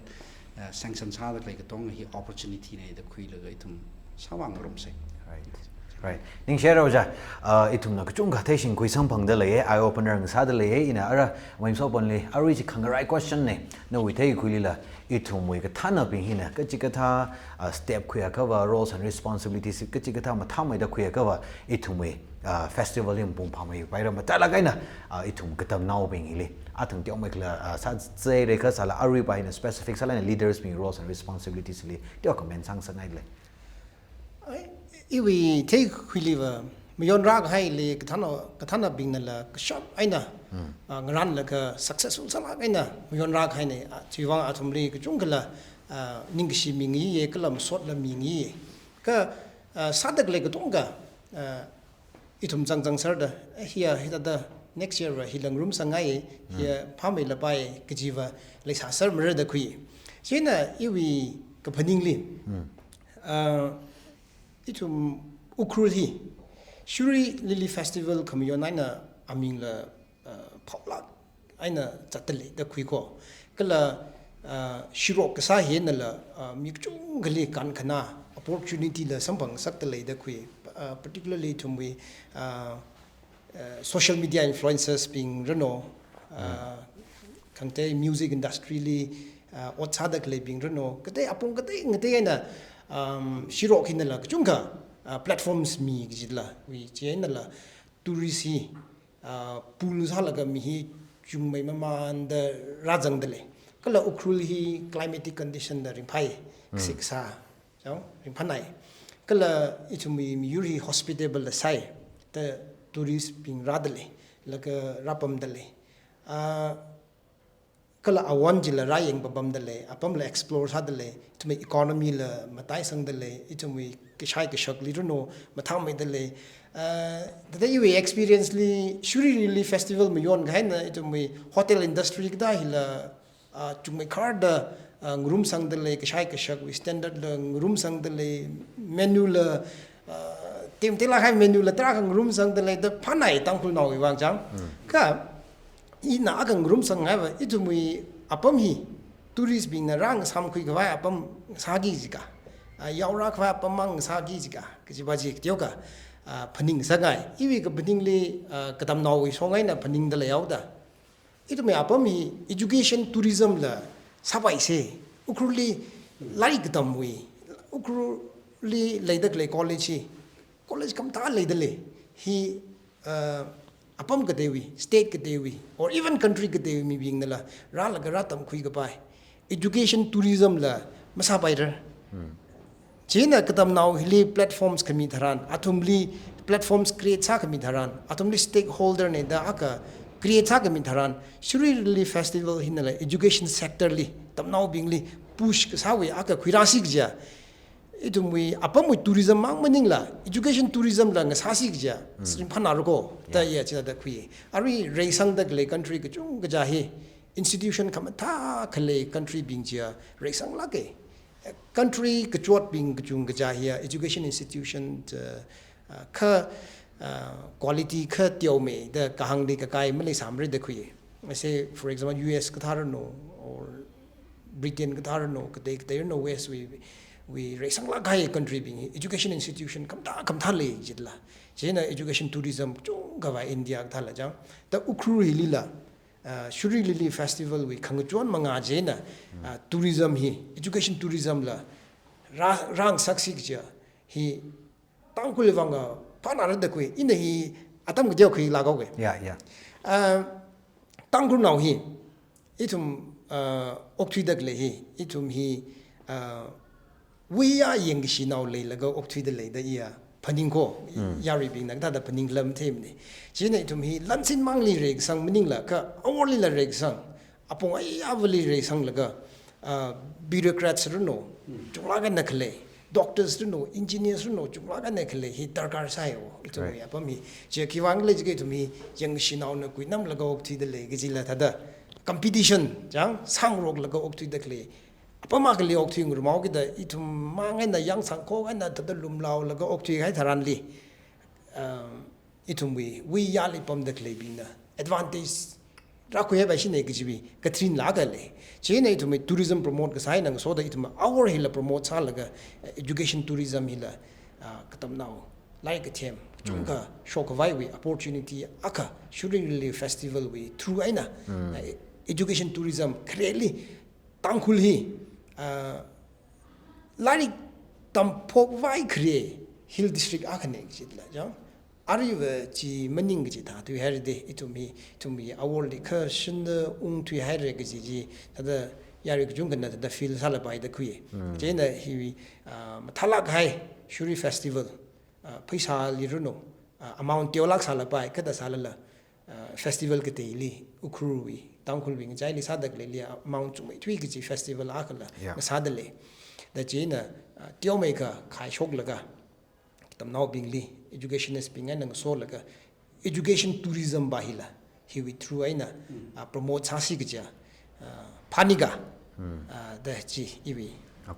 ah, sanction sāda khalei katonga hi opportunity na da khuilaga ithum sāvā ngarumsa. Right. Right. Ningshira ojā, ah, ithumna kachungkha theishingkhui samphangda leiya, eye opener ngasāda leiya, ina ara Mayim Soponli, arui chi khangarai question na, nawui theikhuilila, ithumwui kathānabing hina, kachikathā, ah, step khuiakhava, roles and responsibilities, kachikathā mathāmeida khuiakhava, ithumwui, ah, festival hi mapung phāmeipaira, matailāk eina, ah, ithum katamnaobing hili. Athang teomeikhala, ah, sāzai reikha sāla aruiva hina specific sāla eina leaders bing roles and responsibilities li, teo comment sāngasakngaile. Ai, iwui theikhuiliva, mayonrā kahaili kathāna, kathānabingnala kashap eina, hmm, ah, ngaranlaga successful sālāk eina mayonrā kahaina, ah, chiwuivang athumli kachungkhala, ah, ningkashi mingayi, kala masotla mingayi. Kha, ah, sāda khalei katonga, ah, ithum zangzangserda, eh, hiya, hithāda next year va hila ngarumsangngai, hiya, mm, phāmeilapai kajiva leisāsermara da khui. Chieina iwui kaphaningli, mm, ah, ithum Ukhrul hi Shirui Lily Festival khamayon eina amingla, ah, phaolāk eina zatda lei da khuiko. Kala, ah, shirok kasā hinala, ah, mi kachungkhali kankhana opportunity la samphangngasakda lei da khui. Ah, particularly ithumwui, ah, ah, social media influencers bing rano, ah, mm, khangatei music industry li, ah, ot sāda khaleibing rano, katei apong katei ngatei eina, um, shirok hinala kachungkha, ah, platforms mi kajila, wui chi einala tourist hi, ah, pool sālaga mi hi chungmei mamanda rāzangda lei. Kala Ukhrul hi climatic condition da ringphai, mm, kasik kasā, chao, ringphānai. Kala ithumwui miyur hi hospitable da sai, da tourist bing rāda lei, laga rāpamda lei. Ah, kala awon chila rāyang papamda lei, apamla explore sāda lei, ithumwui economy la mataisangda lei, ithumwui kashai kashakli rano mathāmeida lei. Ah, thāda iwui experience li Shirui Lily Festival mayon kahaina ithumwui hotel industry kathā hila, ah, chungmeikharda, ah, ngarumsangda lei, kashai kashakwui standard la ngarumsangda lei, menu la, ah, temtela hai menu la tarākha ngarumsangda lei, da phānai Tangkhulnaowui vang chang. Mm. Kha, ina akha ngarumsangngai va, ithumwui apam hi, tourist bingna rāngasamkhui khavai apam sāki jika, ah, yaorā khavai apam mang sāki jika, kajiva chi teokha, ah, phaningsangngai. Iwui kaphaningli, ah, katamnaowui shong eina phaningda leihaoda. Ithumwui apam hi education tourism la sāpaisa. Ukhrulli lairik katamwui, Ukhrulli leida khalei college hi, college khamathā leida lei. Hi, uh, apam kateiwui, state kateiwui, or even country kateiwui mibingnala rālaga rātamkhui kapai education tourism la masāpairar. Hmm. Chieina katamnao hili platforms khami tharan, athumli platforms create sākhami tharan, athumli stakeholder na da akha create sākhami tharan, Shirui Lily Festival hinala education sector li, tamnaobingli push kasāwui akha khuirāsi kaja. Ithumwui apamwui tourism mang maningla, education tourism la ngasāsi kaja, mm, ringphānarako, da, yeah, ya chida khui. Arui reisangda khalei country kachungkha kaja hi, institution khamathā khalei country bing chiya reisanglāka. Country kachotbing kachungkha kaja hiya education institution, uh, uh, kha, uh, quality kha teomeida kahāngli kakai maleisāmara da khui. Say, for example, U S kathā rano, or Britain kathā rano, katei katei rano West wui, wui reisanglāk kahai country bing hi education institution khamathā khamathā lei jitla. Chieina education tourism kachungkha va India kathāla chang. Da Ukhrul hilila, ah, Shirui Lily Festival wui khangachon manga chieina, ah, tourism hi, education tourism la rā, rāngasaksi kaja hi Tangkhul vang, ah, phānara da khui, ina hi atam kateo khuilākhaoka. Yeah, yeah. Ah, Tangkhulnao hi, ithum, ah, okthuida khalei hi, ithum hi, ah, wuiya yangkashinao leilaga okthuida lei da iya phaning ko, yaruibingna kathāda phaning lam themne. Chieina ithum hi lansin mangli reikasang maningla kha aworlila reikasang, apong ayāvali reisanglaga, ah, bureaucrats runo, chunglāk eina khalei, doctors runo, engineers runo, chunglāk eina khalei hi darkar sāi o, ithum hi apam hi. Chi khiwuivang khala jiakha ithum hi yangkashinaona kuinamlaga okthuida lei kajila thāda competition chang sāngaroklaga okthuida khalei. Apam akhali okthui ngarumao kida ithum mang eina yangsang khok eina thāda lumlaolaga okthuihai tharanli, um, ithumwui wuiyali pamda khaleibingna advantage rākhuihaipai shine kajiwui katharinla akha lei. Chieina ithumwui tourism promote kasā eina ngasoda ithum awor hila promote sālaga, eh, education tourism hila, ah, katamnao lairik kathem chungkha shokkhavaiwui opportunity akha Shirui Lily Festival wui through eina, ah, education tourism khareli Tangkhul hi, ah, lairik tamphokvai khare hill district akhane kajila, chang. Aruiva chi maning kaji thā thuihairade, ithum hi, ithum hi aworli kha shinda ungthuihaire kaji chi, thāda yarui kachungkhana thāda feel sālapai da khui. Chieina hi, ah, mathālāk kahai Shirui Festival, ah, pheisāli runo, ah, amount teolāk sālapai, kathāda sālala, ah, festival kateili, Ukhrulwui, Tangkhulwui ngachaili sāda khaleili, ah, amount chungmeithui kaji festival akhala ngasāda lei. Da chieina, ah, teomeikha khaishoklaga, katamnaobingli, educationist bing eina ngasolaga, education tourism va hila, hiwui through eina, ah, promote sāsi kaja, ah, phanika, ah, da chi iwui, ah,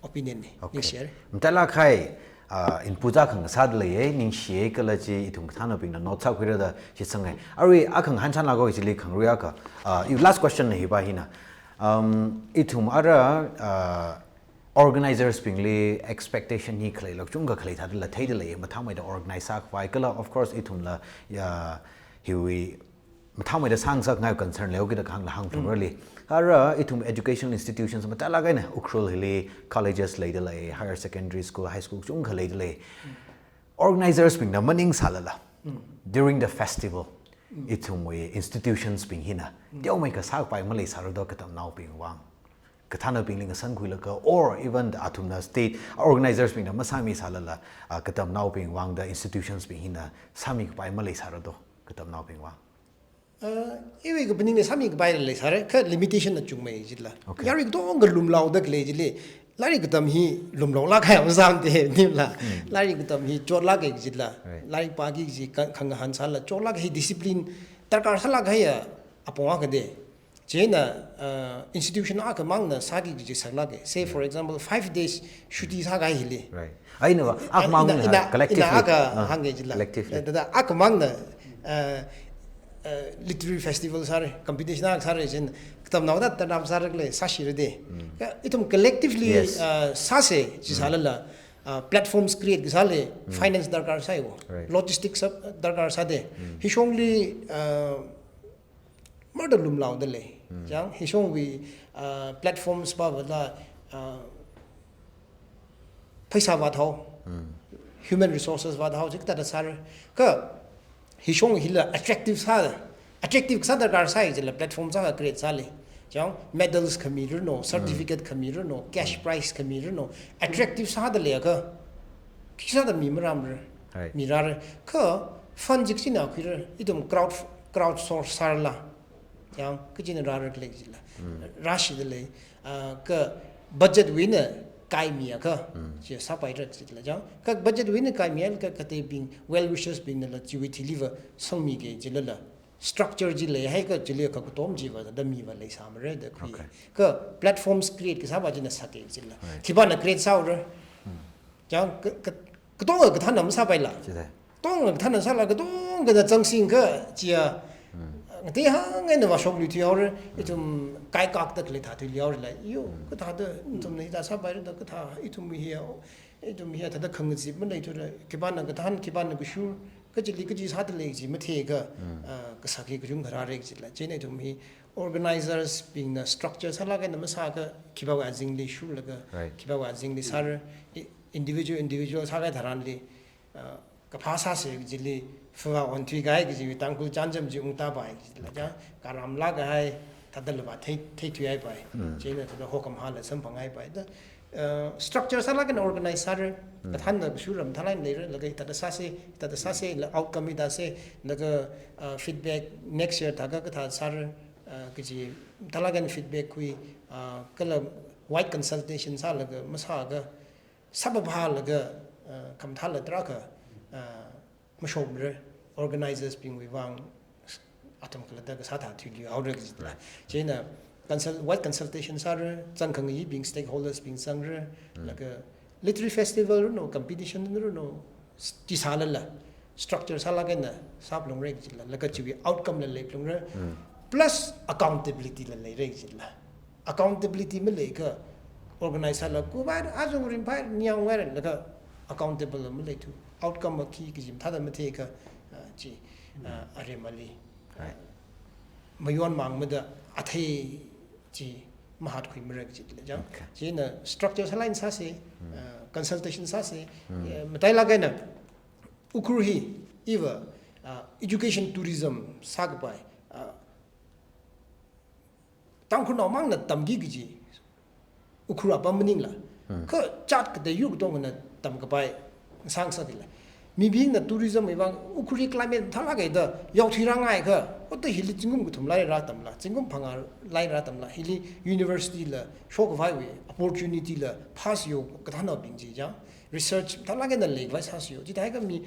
opinion ne, ningshiya. Mathālāk kahai, ah, input akha ngasāda leiye, ningshiya kala chi ithum kathānnaobingna note sākhuira da shitsange. Arui akha ngahānsānlāko chili khangarui akha, ah, iwui last question na hiva hina. Um, ithum ara, ah, organizers bingli expectation hi khaleilāk chungkha khalei thādala theida lei, mathāmeida organize sākhavai kala, of course, ithumla, ya, hiwui mathāmeida sāngasakngai concern leo kida kahāngla hāngphalungrali. Ara ithum educational institutions mathālāk eina Ukhrul hili colleges leida lei, higher secondary school, high school chungkha leida lei. Organizers bingna maningsālala, during the festival, ithumwui institutions bing hina teomeikha sākapai maleisāra do katamnaobing vang. Kathānnaobingli ngasankhuilaga, or even the athumna state organizers bingna masāmisālala, ah, katamnaobing vang da institutions bing hina sāmikapai maleisāra do katamnaobing vang. Ah, iwui kaphaning ne sāmikapai leisāra, kha limitation na chungmei jila. Yarui katongkha lumlaoda khalei jili, lairik katam hi lumlaolāk kahai mazam de, nimla. Lairik katam hi chotlāka jila. Lairik pāki kaji khang-, khangahān sāla, chotlāk kahai discipline darkar sālāk kahai ya apong akha de. Chieina, ah, institution akhamangna sāki kaji saklāka. Say, for example, five days shuti sākahai hili. Right. Ainava, akhamang ina, ina, collective ina akha hāngki jila. Collectively. Da, da, akhamangna, ah, ah, literary festival sāra, competition akha sāra, chieina katamnaoda tarnam sāra khalei sāshira de. Kha ithum collectively, ah, sāsa, chi sālala, ah, platforms create kasāli finance darkar sāi o. Right. Logistics darkar sā de. Hishongli, ah, marda lumlaoda lei. Chang, hishongwui, ah, platforms va vala, ah, pheisā vāthao, human resources vāthao, chikathāda sāra. Kha hishong hila attractive sā, attractive sā darkar sāi jila platform sākha create sāli. Chang, medals khami runo, certificate khami runo, cash prize khami runo, attractive sāda leiakha, khi sāda mi maramra, mirara. Kha fund chi kachina khuira, ithum crowd, crowdsource sārala. Chang, kachina rāra khalei jila. Rāshida lei, ah, kha budget wui eina kaimiakha, chi sāpaira jila. Chang, kha budget wui eina kaimiakha kateibing, well wishers bingnala chiwui thiliva sangmiki jilala. Structure chi leihaikha chili kha katom chiva da miva leisāmara da khui. Kha platforms create kasāva china sāki jila. Khipāna create sāura. Chang, kha, kha, katongkha kathānna masāpaila. Katongkha kathānna sāla, katongkhana zangsingkha chiya. Ngatei hāng eina vāshokluithuihaora, ithum kaikakta khalei thāthuiluihaora la. Yo, kathāda, ithumna hithā sāpaira da kathā, ithum hiya, ithum hiya thāda khangazip maleithura, khipāna kathān, khipāna kashur, kachili kachi sāda lei chi matheikha, ah, kasāki kachungkha rāra jila. Chieina ithum hi organizers bingna structure sālāk eina masākha, khipāwui azingli shurlaga, khipāwui azingli sāra, i-, individual, individual sākahai tharanli, ah, kaphā sāsa kajili, fava onthuikahai kaji Tangkhul chānjam chi ungtāpai kajila, chang, karamlāk kahai, thādala va thei, theithuihaipai. Chieina thāda hokham hala samphanghaipai. Da, Uh, structure sālaga organize sāra, kathānna kashura mathālāk eina leira, laga hithāda sāsa, hithāda sāsa, la outcome hithāsa, laga, uh, feedback next year thākha kathā sāra, uh, kaji mathālāk eina feedback khui, uh, kala wide consultation sālaga masāakha, sāpapha laga, uh, khamathāla tarākha, uh, mashokmara, organizers bingwui vang atam khalatta kasā thā thuiliu haora kajila. Chieina consult, wide consultation sāra, zangkhangayibing stakeholders bing zangra, laga literary festival runo, competition runo, s-, chi sālala, structure sālaga eina sāphalungra kajila, laga chiwui outcome la leiphalungra, plus accountability la leira kajila. Accountability maleiakha organize sālaga, kuva azung rinphai, niang wai laga accountable maleithu. Outcome khi kaji mathāda matheikha, uh, chi, uh, aremali. Right. Mayonmang mada athei chi mahatkhuimara kajila jang. Okay. Chieina structure sālaga eina sāsa, uh, consultation sāsa, uh, matailāk eina Ukhrul hi, iva, uh, education tourism sākapai, uh, Tangkhulnao mangna tamki kaji, Ukhrul apam maningla. Kha jat katei yur katongana tamkapai sāngasakla. Mibingna tourism wui vang Ukhrul hi climate mathālāk eina yaothui rāngaiakha, ota hili zingkum kathum lairik rātamla, zingkum phangā lairik rātamla, hili university la, shokhavaiwui opportunity la, phāsāyo kathānnaobing chi jang, research mathālāk eina leikhavai sāsāyo. Chithākha mi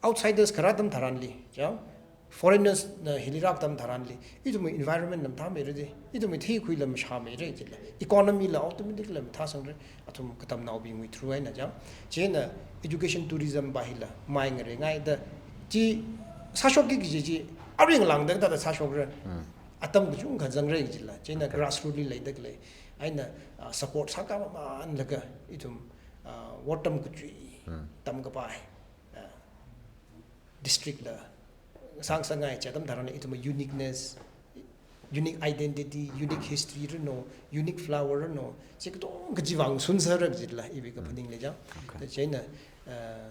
outsiders kharā atam tharanli, jang, foreigners na hili rākatam tharanli, ithumwui environment la mathāmeira de, ithumwui theikhuila mashāmeira jila, economy la automatic la mathāsangra, athum katamnaobingwui through eina jang. Chieina education tourism va hila mai ngarengaida, chi sāshokki kaji chi, aring langda kathāda sāshokra. Atam kachungkha zangra jila, chieina grassroot li leida khalei. Eina, ah, support sākāmamānlaga, ithum, ah, otram kachui tamkapai, ah, district la sāngasakngai chi atam tharan ithumwui uniqueness, unique identity, unique history runo, unique flower runo, chi katong kaji vang sunserra kajila iwui kaphaning lei jang. Okay. Chieina, uh,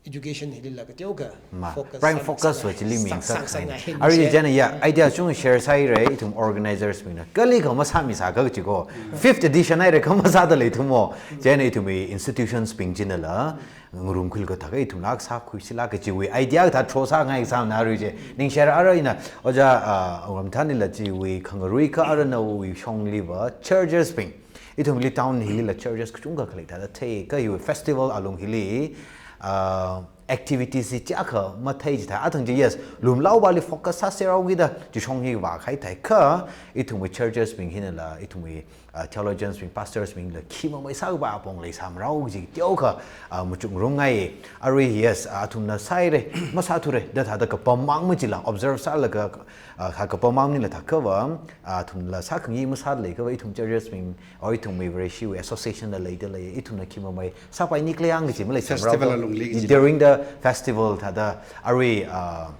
education hilila kateokha focus prime focus wa chili ming sāngasakngai. Arui chieina ya idea chung share sāhaira, ithum organizers bingna kali kha masāmisāakha kajiko. Fifth edition haira kha masāda leithumo. Chieina ithumwui institutions bing chinala ngarumkhuilaga thākha ithumla sākhuisila kajiwui idea kathā throw sāngai sāmana arui chi. Ningshāra arui na, oja, ah, Ramthanlila chiwui khangaruiakha aruinawui shongli va churches bing. Ithumli town hilila churches kachungkha khalei thāda thei, kha hiwui festival alung hili, ah, activities hi chiyākha mathei chithāi. Athang chi, yes, lumlaovali focus sāserhaokida, chishong hi vākahai thāi kha, ithumwui churches bing hinala, ithumwui uh, theologians bing, pastors bingla khi mamei sākhavai apong leisāmarao kaji teokha, uh, machukngarumngai. Arui, yes, uh, athumna sāhaira, masāthura da thāda kapam mang machila, observe sālaga, uh, kha kapam mang maningla thākha va, uh, athumla sākhangai masāda leiakha va, ithum churches bing, or ithumwui Vareshiwui association la leida lei, ithumna khi mamei sāpaini khala yang kaji maleisāmarao. Festival alungli kaji. During the festival thāda, arui, uh,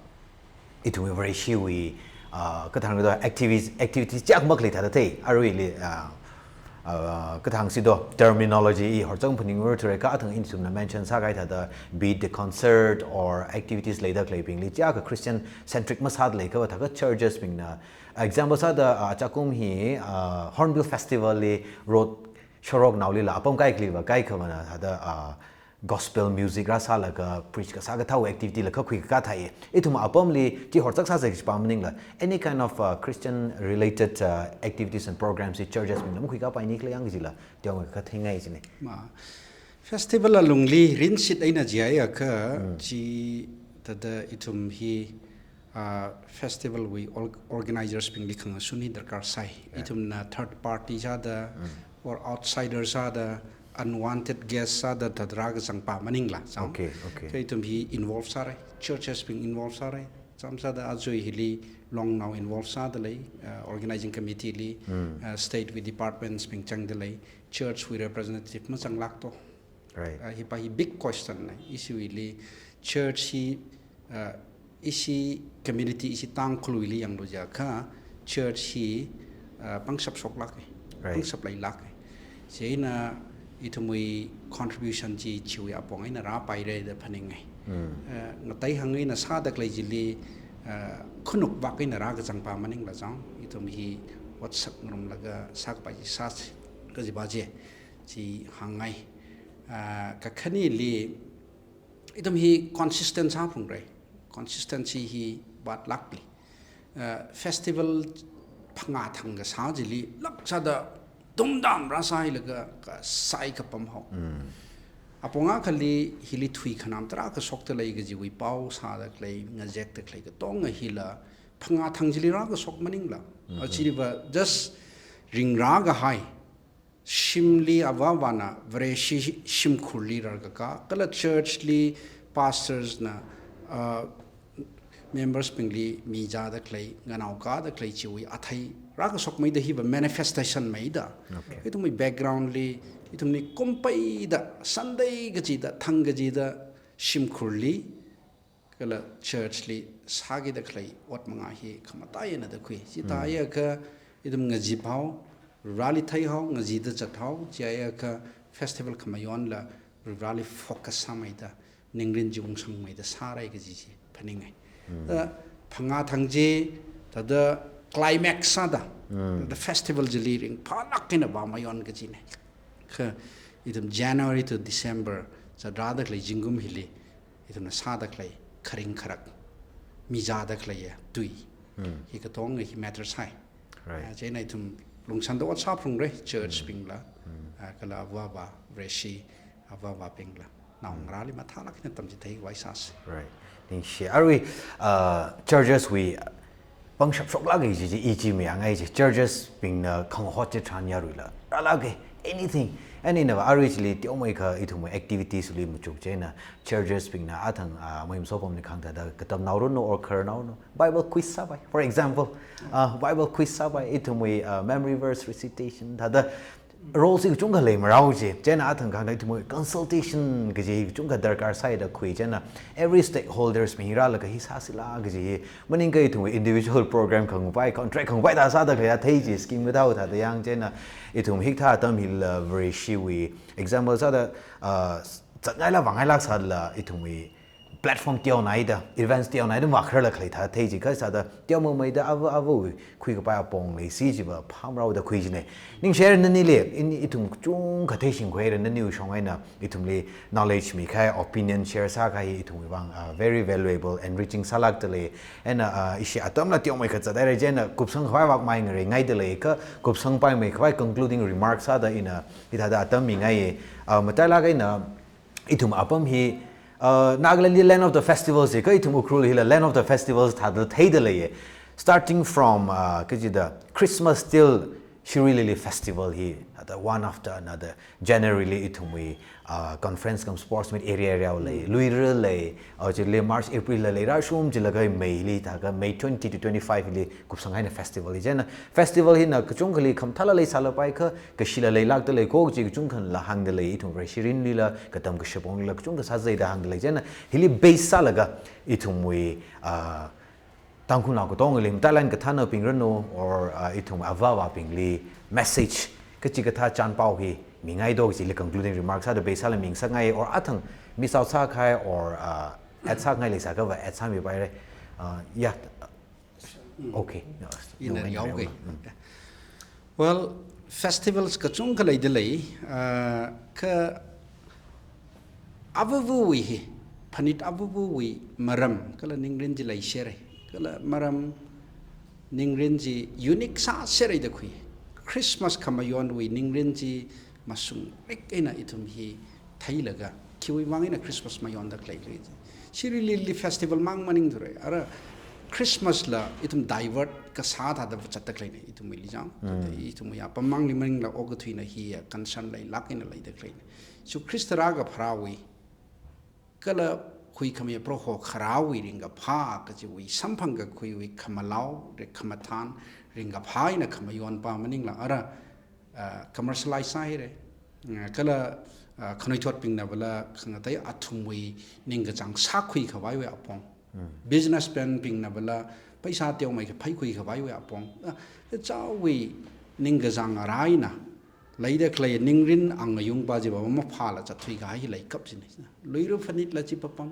ithumwui Vareshiwui, ah, kathāng do activities, activities chiyākha makhalei thāda thei, aruili, ah, ah, kathāng si do terminology i horzang phaningra thura kha athang ithumna mention sākahai thāda, be it the concert or activities leida khaleibingli chiyākha Christian centric masāda leiakha va thākha churches bingna, example sāda, ah, chakum hi, ah, Hornbill Festival li road shoroknaolila apam kaikhali va kaikha vana thāda, ah, gospel music rāsālaga preach kasā kathāwui activity la kha khuikakā thāi. Ithum apamli chi horzak sāsa kajipa maningla, any kind of, uh, Christian related, uh, activities and programs hi churches bingna makhuikāpaini khala yang kajila, teonga katheingai chine. Ma, festival alungli rinshit eina jiakha, chi thāda ithum hi, ah, festival wui org-, organizers bingli khangashun hi darkar sai. Yeah. Ithumna third party sāda, or outsider sāda, unwanted guest sāda thāda rākazangpa maningla, zang. Okay, okay. Kha ithum hi involve sārai, churches bing involve sārai, zam sāda ajui hili Longnao involve sāda lei, ah, organizing committee li, ah, state wui departments bing zangda lei, church wui representative mazanglāk to. Right. Ah, hipa hi big question na, ishiwuili church hi, ah, ishi community, ishi Tangkhulwuili yanglu jiakha, church hi, ah, pangshap shoklāka, right, pangshap leilāka. Chieina ithumwui contribution chi chiwui apong eina rāpaira da phaninga. Ah, ngatei hang eina sāda khalei chili, ah, khanukvak eina rākazangpa maningla zang, ithum hi ot sakngarumlaga sākapai chi sāsa, kajipa chi. chi hāngngai. Ah, kakhaneli, ithum hi consistent sāphungra. Consistency hi vātlākli. Ah, festival phangā thang kasā chili, lāk sāda tumdam rāsāhailaga kasai kapam hao. Apong akhali hili thuikhanam tarākha shokta lei kajiwui pao sāda khalei, ngazekta khalei katonga hila, phangā thang chili rākashok maningla. Achiliva just ringrā kahai, shimli avāvana Vareshi shimkhurli rarkaka, kala church li pastors na, uh, members bingli mi zāda khalei, nganao kāda khalei chiwui athei rākashokmeida hiva manifestation meida. Okay. Ithumwui background li, ithumli kumpeida, Sunday kachida, thang kachida, shimkhurli, kala church li sākida khalei ot manga hi khamataiya eina da khui. Chithāhaiakha ithum ngazip hao, rali thei hao, ngazida zat hao, chithāhaiakha festival khamayonla rali focus sāmeida, ningrin chi ungsangmeida sārai kaji chi phaningai. Da phangā thang chi, thāda climax sāda, da festival chili ringphālāk eina vāmayon kajina. Kha ithum January to December zatrāda khalei zingkum hili, ithumna sāda khalei kharing kharak, mi zāda khaleiya tui. Hi katonga hi matter sāi. Right. Ah, chieina ithum lungsānda ot sāphungra, church bingla, ah, kala avāva, Vareshi, avāvabingla. Naongarāli mathālāk eina tamchithei khavai sāsa. Right. Ningshi. Arui, uh, churches wui pangshap shoklāka kaji chi, i chi mayāngai chi. Churches bingna khangahot chi tharan yaruila rālāka, anything. And ina va arui chili teomeikha ithumwui activities li machuk chieina churches bingna athang, ah, maimso pamli khangda da katamnao ranu or khararnao ranu Bible quiz sāpai. For example, uh, Bible quiz sāpai, ithumwui, uh, memory verse recitation, thāda role chi kachungkha leimarao chi, chieina athang khangda ithumwui consultation kaji kachungkha darkar sāi da khui, chieina every stakeholders mi rālaga hi sāsila kaji hi, maningakha ithumwui individual program khangapai, contract khangapai da sāda khalei athei chi, scheme kathā thāda yang, chieina ithum hikathā atam hila Vareshiwui example sāda, uh, zatngaila vāngailāk sāla ithumwui platform teonaida, events teonaida makharla khalei thāda thei chi, kha sāda teomeida ava avawui khuikapai apong leisi chiva phamrao da khui china. Ningshi, nanili, in ithum kachungkha theishingkhuira, naniwui shong eina ithumli knowledge mikahai, opinion share sākahai ithumwui vang, uh, very valuable, enriching sālākda lei. And, uh, ishi atamla teomeikha zathaira, chieina kupsang khavai vak mai ngarai ngaida lei, kha kupsangpaimei khavai concluding remarks sāda ina hithāda atam mingai. Uh, matailāk eina ithum apam hi, uh, Nagaland li land of the festivals hi, kha ithum Ukhrul hila land of the festivals thāda theida leiya. Starting from, uh, kachida Christmas till Shirui Lily Festival hi, thāda one after another. January li ithumwui, uh, conference cum sports meet area area lei, Luira lei, uh, chili March, April la lei, rāshung chilaga May li, thākha May twenty to twenty-five li kupsang eina festival hi. Chieina festival hina kachungkhali khamathāla leisālapai, kha kashila leilākda lei, kho chi kachungkhana hāngda lei, ithum Vareshi mirinlila, katam kashapongla kachungkha sāzai da hāngda lei. Chieina hili base sālaga ithumwui, ah, Tangkhulnao katongali, matailāk eina kathānabing ranu, or, ah, ithum avāvabingli message kachikathā chānpao hi mingai do, chili concluding remarks sāda base sāla mingasakngai, or athang miss out sākahai, or, ah, add sāngai leisākha va add sāmipaira. Ah, yeah. Okay. No, ina no, yaoga. Mm. Well, festivals kachungkha leida lei, ah, kha avāvawui hi, phanit avāvawui maram, kala ningrin chi leisera, kala maram ningrin chi unique sāsera da khui. Christmas khamayonwui ningrin chi masungrik eina ithum hi theilaga, khiwui vang eina Christmas mayonda khalei khalei chi. Shirui Lily festival mang maningthura. Ara Christmas la ithum divert kasā thāda zatda khaleina, ithumwui lijang. Mm. Ithumwui apam mangli maningla okathuina hi ya concern leilāk eina leida khaleina. Jishu Khrista rākapharāwui, kala huikhamiya Proho kharāwui ringkaphā kajiwui samphang kakhuiwui khamalao, re khamathān, ringkaphā eina khamayonpa maningla ara, ah, commercialize sāhaira. Ah, kala, ah, khanuithotbingna vala khangatei athumwui ningkachāng sākhui khavaiwui apong. Mm. Businessman bingna vala paisa teomeikha phaikhui khavaiwui apong. Ah, chaowui ningkachāng arā eina leida khalei ningrin angayungpa chiva maphāla zatthui kahai hi leikap china. Luira phanitla chi papam.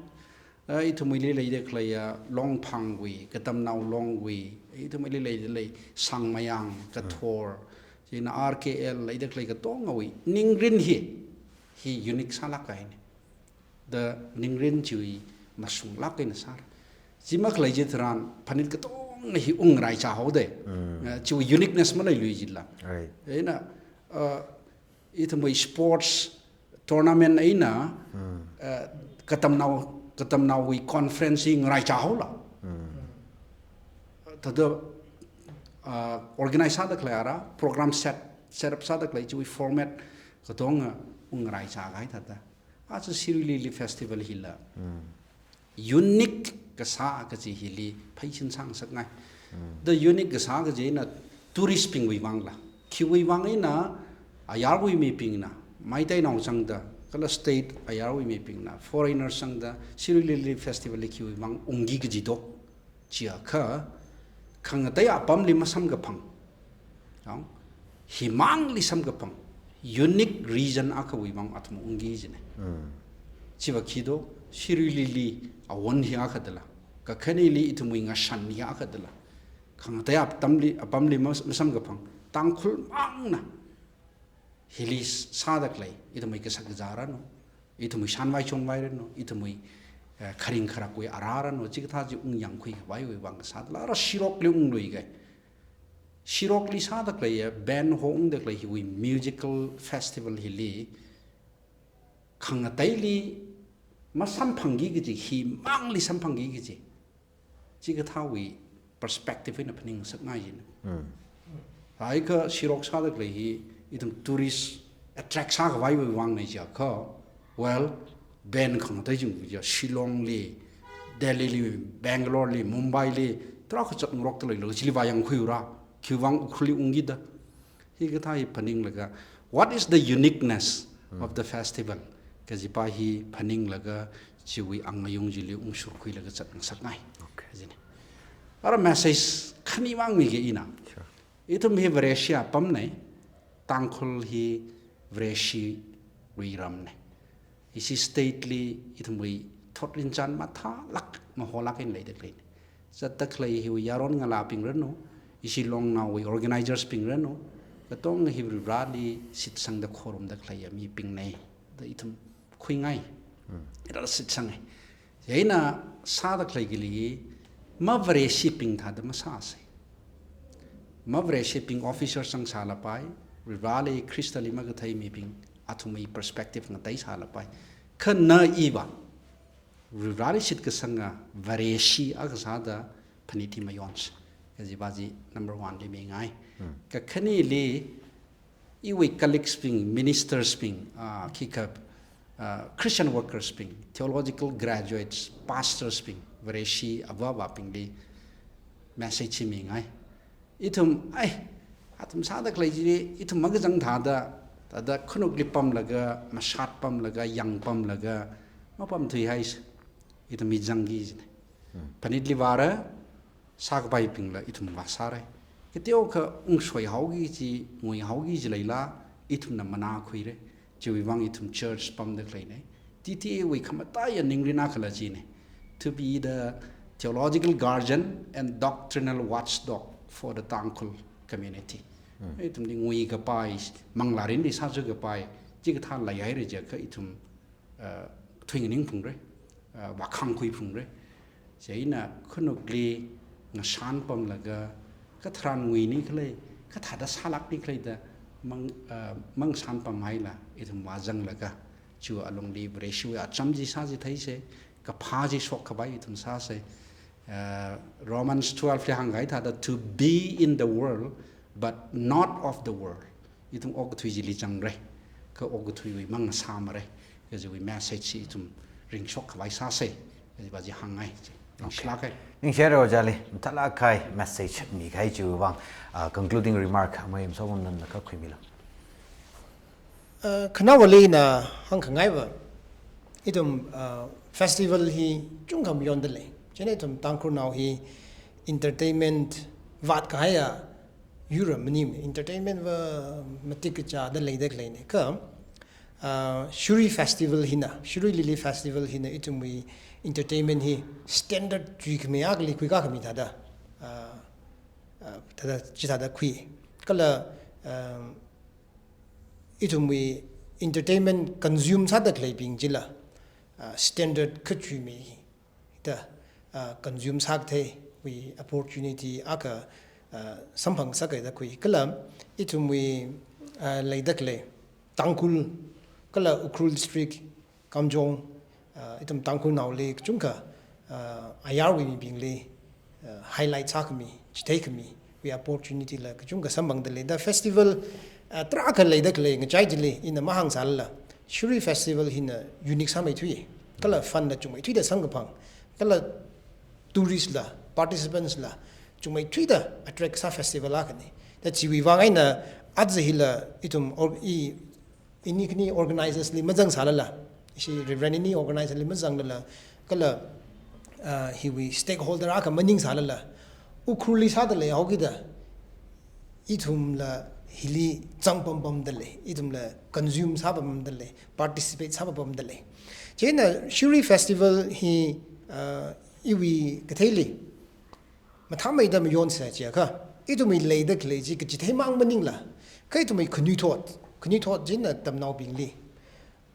Ah, ithumwuili leida khaleiya Longphangwui, Katamnao Longwui, ithumwuili leida lei Sangmayang, Kathor, Chieina R K L leida khalei katongawui ningrin hi, hi unique sālāk kahaina. Da ningrin chiwui mashunglāk eina sāra. Chi makhalei chitharan phanit katonga hi ungngaraichā haoda. Mm. Eh, chiwui uniqueness maleilui jila. Right. Chieina, uh, ithumwui sports tournament eina, Mm. uh, katamnao, katamnaowui conference hi ngaraichā haola. Mm. Thāda, uh, organize sāda khalei ara, program set, set up sāda khalei chiwui format katonga ungngaraichā kahai thāda. Aja Shirui Lily Festival hila Mm. unique kasā kaji hili pheisin sāngasakngai. Mm. Da unique kasā kaji eina tourist bingwui vangla. Khiwui vang eina ayarwui mibingna, Meiteinaobing zangda, kala state ayarwui mibingna, foreigners zangda, Shirui Lily Festival li khiwui vang ungki kaji do. Chiakha, khangatei apamli masamkaphang. Yong, himangli samkaphang. Unique reason akhawui vang athum ungki jina. Mm. Chiva khi do, Shirui Lily awon hi akha dala. Kakhaneli ithumwui ngashan hi akha dala. Khangatei apamli, apamli mas-, masamkaphang. Tangkhul mangna hili sāda khalei, ithumwui kashak kazā ranu, ithumwui shanvai chonvai ranu, ithumwui, eh, kharing kharakwui ara ranu, chikathā chi ungyangkhui khavaiwui vang kasā dala, ara Shirokli ungluiga. Shirokli sāda khalei, eh, band ho ungda khalei hiwui musical festival hili, khangateili masamphangki kaji, himangli samphangki kaji. Chikathāwui perspective eina phaningsakngai jina. Mm. Haikha Shirok sāda khalei hi ithum tourist attract sākhavaiwui vangna chiakha, well, band khangatei ching chi Shillong li, Delhi li, Bangalore li, Mumbai li, tarākha zatngarokda leilala, chili vāyangkhuiura, khiwui vang Ukhrul li ungkida. Hikathā hi phaninglaga, what is the uniqueness Mm. of the festival? Kajipa hi phaninglaga, chiwui angayung chili ungshurkhuilaga zatngasakngai. Okay. Jina. Ara message khani vang miki ina. Sure. Ithum hi Vareshi apamna, Tangkhul hi Vareshiwui ramna. Ishi state li ithumwui thot rinchān mathālāk, maholāk eina leida khaleina. Zatda khalei hiwui yaron ngalābing ranu, ishi longnaowui organizers bing ranu, katonga hi Varivarali shitsangda khorumda khaleiya mibingna, da ithum khuingai. Hmm. Ithum shitsangai. Chieina sāda khalei kili, mavareshibing thāda masāsa. Mavareshibing officer zangsālapai, Varivarali Khristali makathei mibing, athumwui perspective ngatei sālapai. Kha na iva, Varivarali shitkasanga Vareshi akha sāda phanit hi mayonsa. Kajiva chi number one li mingai. Hmm. Kakhaneli, iwui colleagues bing, ministers bing, ah, khikha, ah, Christian workers bing, theological graduates, pastors bing, Vareshi avāvābingli message hi mingai. Ithum, ai, athum sāda khalei chi, ithum makazang thāda, thāda khanukli pamlaga, mashat pamlaga, yang pamlaga, mapamthuihaisa. Ithum hi zangki jina. Hmm. Phanitli vāra, sākapaibingla ithum vāsāra. Kateokha ungshoihaoki kaji, nguihaoki kaji leila, ithumna manākhuira. Chiwui vang ithum church pamda khaleina. T T A wui khamataiya ningrin akhala china. To be the theological guardian and doctrinal watchdog for the Tangkhul community. Hmm. Ithumli nguikapai, manglārinli sāzutkapai, chikathā leihaira jiakha ithum, uh, thuinganing phungra, uh, vākhangkhui phungra. Chieina khanukli ngashan pamlaga, katharan nguini khalei, kathāda sālākni khalei da mang, uh, mangashan pamhaila, ithum vāzanglaga, chiwui alungli Vareshiwui acham chi sāchitheisa, kaphā chi shokkhavai ithum sāsa. Uh, Romans twelve li hāngkahai thāda, "To be in the world, but not of the world." Ithum okathui chili zangra, kha okathuiwui mang sāmara, kajiwui message chi ithum ringshokkhavai sāsa, kajiva chi hāngngai. Okay. Ningshilāka. Ningshire ojāli, mathālāk kahai message mikahai chiwui vang, ah, concluding remark, amei Msopamnanna khuimilu. Uh, khanaowali ina hāngkhangaiva, ithum, uh, festival hi chungkha mayonda lei. Chieina ithum Tangkhulnao hi entertainment vātkahaiya yur maningmana, entertainment va matik kachāda leida khaleina. Kha, uh, Shirui Festival hina, Shirui Lily Festival hina ithumwui entertainment hi standard chuikhami akhali khuikākhami thāda, uh, uh, thāda, chithāda khui. Kala, um, ithumwui entertainment consume sāda khaleibing chila, uh, standard khachuimeida, uh, consume sākatheiwui opportunity akha, uh, samphang sākaida khui. Kala ithumwui, uh, leida khalei Tangkhul, kala Ukhrul District, Kamjong, uh, ithum Tangkhulnaoli kachungkha, uh, ayarwui mibingli, uh, highlight sākhami, chitheikhamiwui opportunity la kachungkha samphangda lei. Da festival, uh, tarākha leida khalei ngachai chili ina mahāngsālala, Shirui Festival hina unique sāmeithui, kala fund la chungmeithuida samkaphang, kala tourist la, participants la chungmeithuida attract sā festival akhani. Da chiwui vang eina aja hila ithum or-, i ini khani organizers li mazangsālala, ishi Reverend ini organizer li mazanglala, kala, ah, hiwui stakeholder akha maningsālala, Ukhrulli sāda leihaokida, ithumla hili zangpampamda lei, ithumla consume sāpampamda lei, participate sāpampamda lei. Chieina Shirui Festival hi, ah, iwui katheili mathāmeida mayonsa chiakha, ithumwui leida khalei chi kachitheimang maningla, kha ithumwui khanuithot, khanuithot china tamnaobingli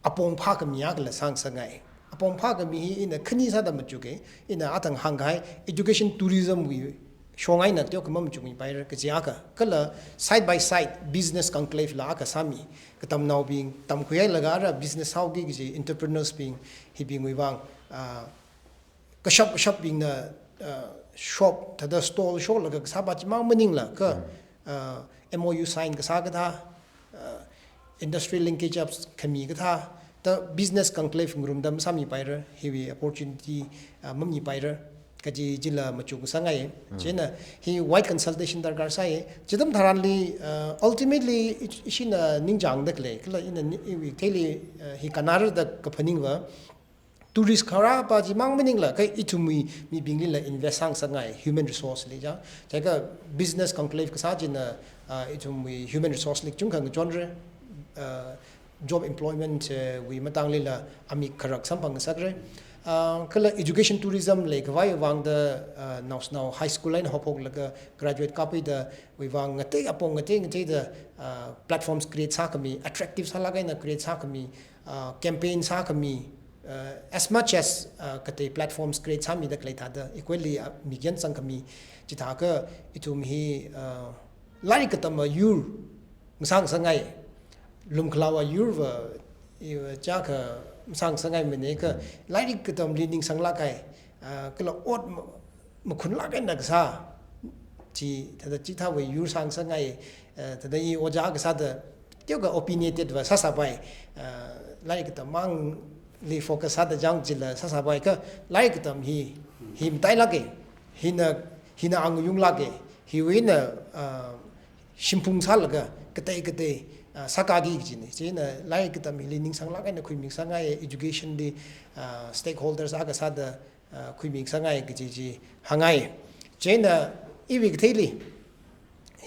apong phākhami akhala sāngasakngai. Apong phākhami hi ina khani sāda machuka, ina athang hāngkahai education tourism wui shong eina teokha mamachukmipaira kaji akha, kala side by side business conclave la akha sāmi, katamnaobing tamkhuihailaga ara business sāhaoki kaji entrepreneurs bing, hibingwui vang, ah, kashap kashapbingna, uh, shop, thāda stall shoklaga kasāpa chimang maningla, kha, uh, M O U sign kasā kathā, uh, industrial linkages khami kathā, da business conclave ngarumda masāmipaira, hiwui opportunity, uh, mamipaira, kaji chila machukngasakngai. Chieina hi wide consultation darkar sai, chithāda tharanli, uh, ultimately, i-, ishina ningchāngda khalei, kala ina ni-, iwui katheili, uh, hi kannarada kaphaningva, tourist kharāpa chimang maningla, kha ithumwui mibinglila invest sāngasakngai, human resource li ja. Chiakha business conclave kasā china, ah, ithumwui human resource li kachungkha ngachonra, ah, job employment, eh, wui matanglila amik kharak samphangngasakra. Ah, kala education tourism leikhavai vangda, ah, naoshinao high school eina haophoklaga graduate kāpaida wui vang ngatei apong ngatei ngateida, ah, platforms create sākhami, attractive sālāk eina create sākhami, ah, campaign sākhami, ah, as much as, ah, katei platforms create sāmida khalei thāda, equally, ah, mikyan zangkhami, chithākha ithum hi, ah, lairik katamva yur masāngasakngai, lumkhalaowa yurva, iva chiakha masāngasakngaimana kha, lairik katamli ningsanglākkahai, ah, kala ot ma-, makhunlāk eina kasā, chi, thāda chithāwui yur sāngasakngai, eh, thāda i ojā kasāda, teokha opinionated va sāsāpai, eh, lairik katam mangli focus sāda chang chila sāsāpai kha, lairik katam hi, hi matailāka, hina, hina angayunglāka, hiwui eina, eh, shimphung sālaga, katei katei, eh, sākāki kajina. Chieina lairik katam hili ningsanglāk eina khuimingasakngai, education li, eh, stakeholders akha sāda, ah, khuimingasakngai kaji chi hāngngai. Chieina iwui katheili,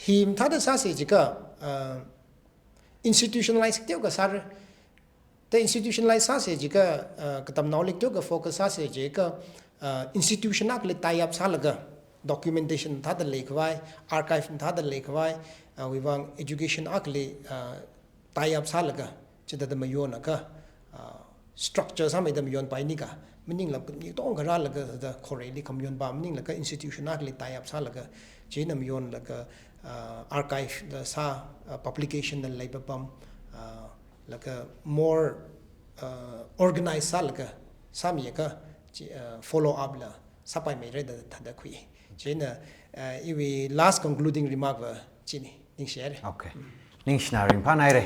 hi mathāda sāsa jiakha, ah, institutionalize teokha sāra. Da institutionalize sāsa jiakha, ah, katamnaoli teokha focus sāsa jiakha, ah, institution akhali tie up sālaga, documentation thāda leikhavai, archive thāda leikhavai, ah, wui vang education akhali, ah, tie up sālaga, chithāda mayonakha, ah, structure sāmeida mayonpaini kha, maningla mi tongkha rālaga thāda khoreili khamayonpa maningla kha institution akhali tie up sālaga, chieina mayonlaga, ah, archive la sā, ah, publication la leipapam, ah, laga more, ah, organize sālaga, sāmiakha, chi, ah, follow up la sāpaimeira da thāda khui. Chieina, ah, iwui last concluding remark va china. Ningshihaira. Okay. Ningshina ringphānaira.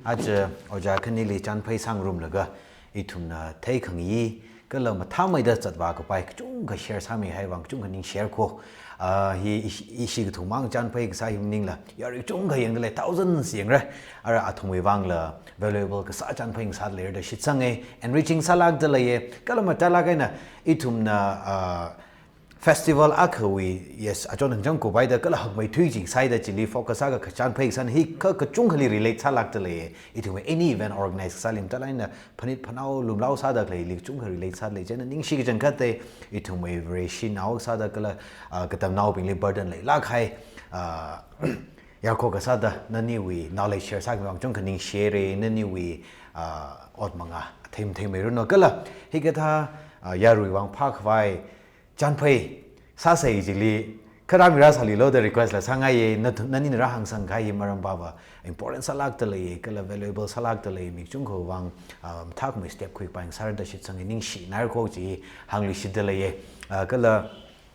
Aja ojā khanili chānphai sāngarumlaga, ithumna theikhangayi, kala mathāmeida zatvākapai kachungkha share sāmihai vang kachungkha ningshihaira ko. Ah, hi ishi, ishi kathum mang chānphai kasā hi maningla, yarui kachungkha yangda lei, thousands yangra. Ara athumwui vangla valuable kasā chānphai ngasāda leira da shitsanga, enriching sālākda leiya, kala matailāk eina ithumna, ah, festival akhawui, yes, achon hanjang kupaida kala hakmeithui chi sāda chili focus sākha kachānphai kasāna hi kha kachungkhali relate sālākda lei. Ithumwui any event organize kasāli matailāk eina phanit phanao lumlao sāda khaleili kachungkha relate sāda lei. Chieina ningshi kachangkhatta ithumwui Vareshinao sāda kala, ah, katamnaobingli burden leilākkahai, ah, Yarkho kasāda naniwui knowledge share sākhami vang chungkha ningshire, naniwui, ah, ot manga theim theimei ranu kala, hikathā, ah, yaruiwui vang phākhavai chānphai sāsei chili, kharā mirā sālilo da request la sāngaiye, na, nanina rāhāngsangkahai maram pava important sālākda leiye, kala valuable sālākda lei, mi kachungkhawui vang, ah, mathākhamei step khuipai ngasāra da shitsange, ningshinairako chi hāngluishitda leiye, ah, kala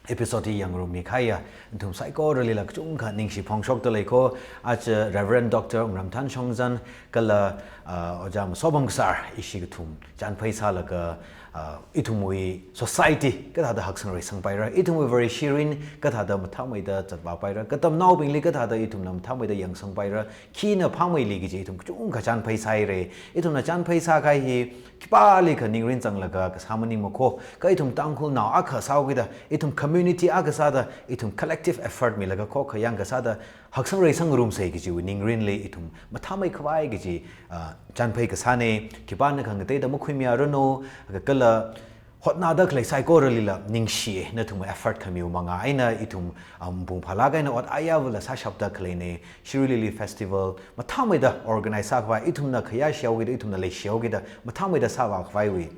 episode hi yangrummi kahaiya nathum saikoralila kachungkha ningshi phongshokda leiko. Aja Reverend Doctor Wungramthan Shongzan kala, ah, Ojā Masobam Kasar ishi kathum chānphai sālaga, ah, ithumwui society kathāda haksangrei sangpaira, ithumwui Vareshi mirin kathāda mathāmeida zatvāpaira, katamnaobingli kathāda ithumna mathāmeida yangsangpaira, khina phāmeili kaji ithum kachungkha chānphai sāhaire. Ithumna chānphai sākahai hi khipālikha ningrin zanglaga kasā maningmakho, kha ithum Tangkhulnao akha sāhaokida, ithum community akha sāda, ithum collective effort milaga khokkha yangkasāda haksangrei sangrumsei kajiwui ningrinli ithum mathāmeikhavai kaji, ah, chānphai kasāne. Khipānakha ngateida makhuimiya ranu, kala hotnada khalei saikoralila ningshiye, nathumwui effort khamiwui manga eina ithum, um, pung phālāk eina ot ayāvala sāshapda khaleine. Shirui Lily Festival mathāmeida organize sākhavai, ithumna khayāshi haokida, ithumna leishi haokida, mathāmeida sāvākhavaiwui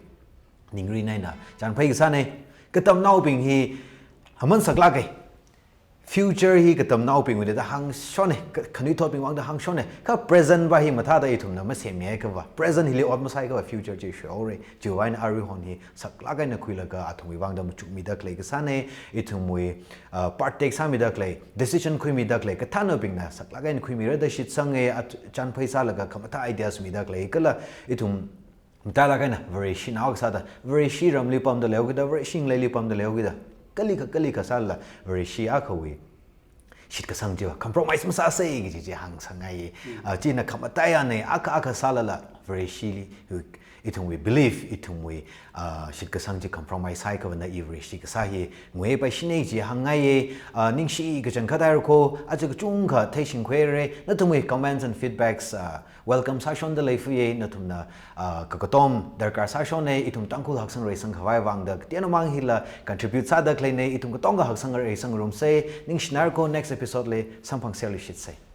ningrin eina chānphai kasāne. Katamnaobing hi aman saklāke. Future hi katamnaobingwuina da hāngshone, kha-, khanuithotbing vangda hāngshone. Kha present va hi mathāda ithumna masemmihaikha va, present hili ot masāhaiakha va future chi shohaore. Chiwui vang eina aruihon hi saklāk eina khuilaga athumwui vangda machukmida khalei kasāne. Ithumwui, ah, part take sāmida khalei, decision khuimida khalei kathānnaobingna saklāk eina khuimira da shitsange, at-, chānphai sālaga khamathā ideas mida khalei kala ithum matailāk eina Vareshinao akha sāda, Vareshi ramli pamda leihaokida, Vareshi ngaleili pamda leihaokida, kalikha kalikha sālala Vareshi akhawui shitkasang chiva compromise masāsei kaji chi hāngsangngaiye. Mm. Ah, china khamataiyane, akha akha sālala Vareshi, ithumwui belief, ithumwui, ah, shitkasang chi compromise sāhaiakha vana i Vareshi kasā hi nguipaishine chi hāngngaiye. Ah, ningshi kachangkhat hairako, aja kachungkha theishingkhuire, nathumwui comments and feedbacks, ah, welcome sāshonda leifuye. Nathumna, ah, kakatom darkar sāshone, ithum Tangkhul haksangrei sangkhavai vangda kateonao mang hila contribute sāda khaleine. Ithum katonga haksangrei sangrumsei, ningshinairako, next episode li samphangserluishitsei.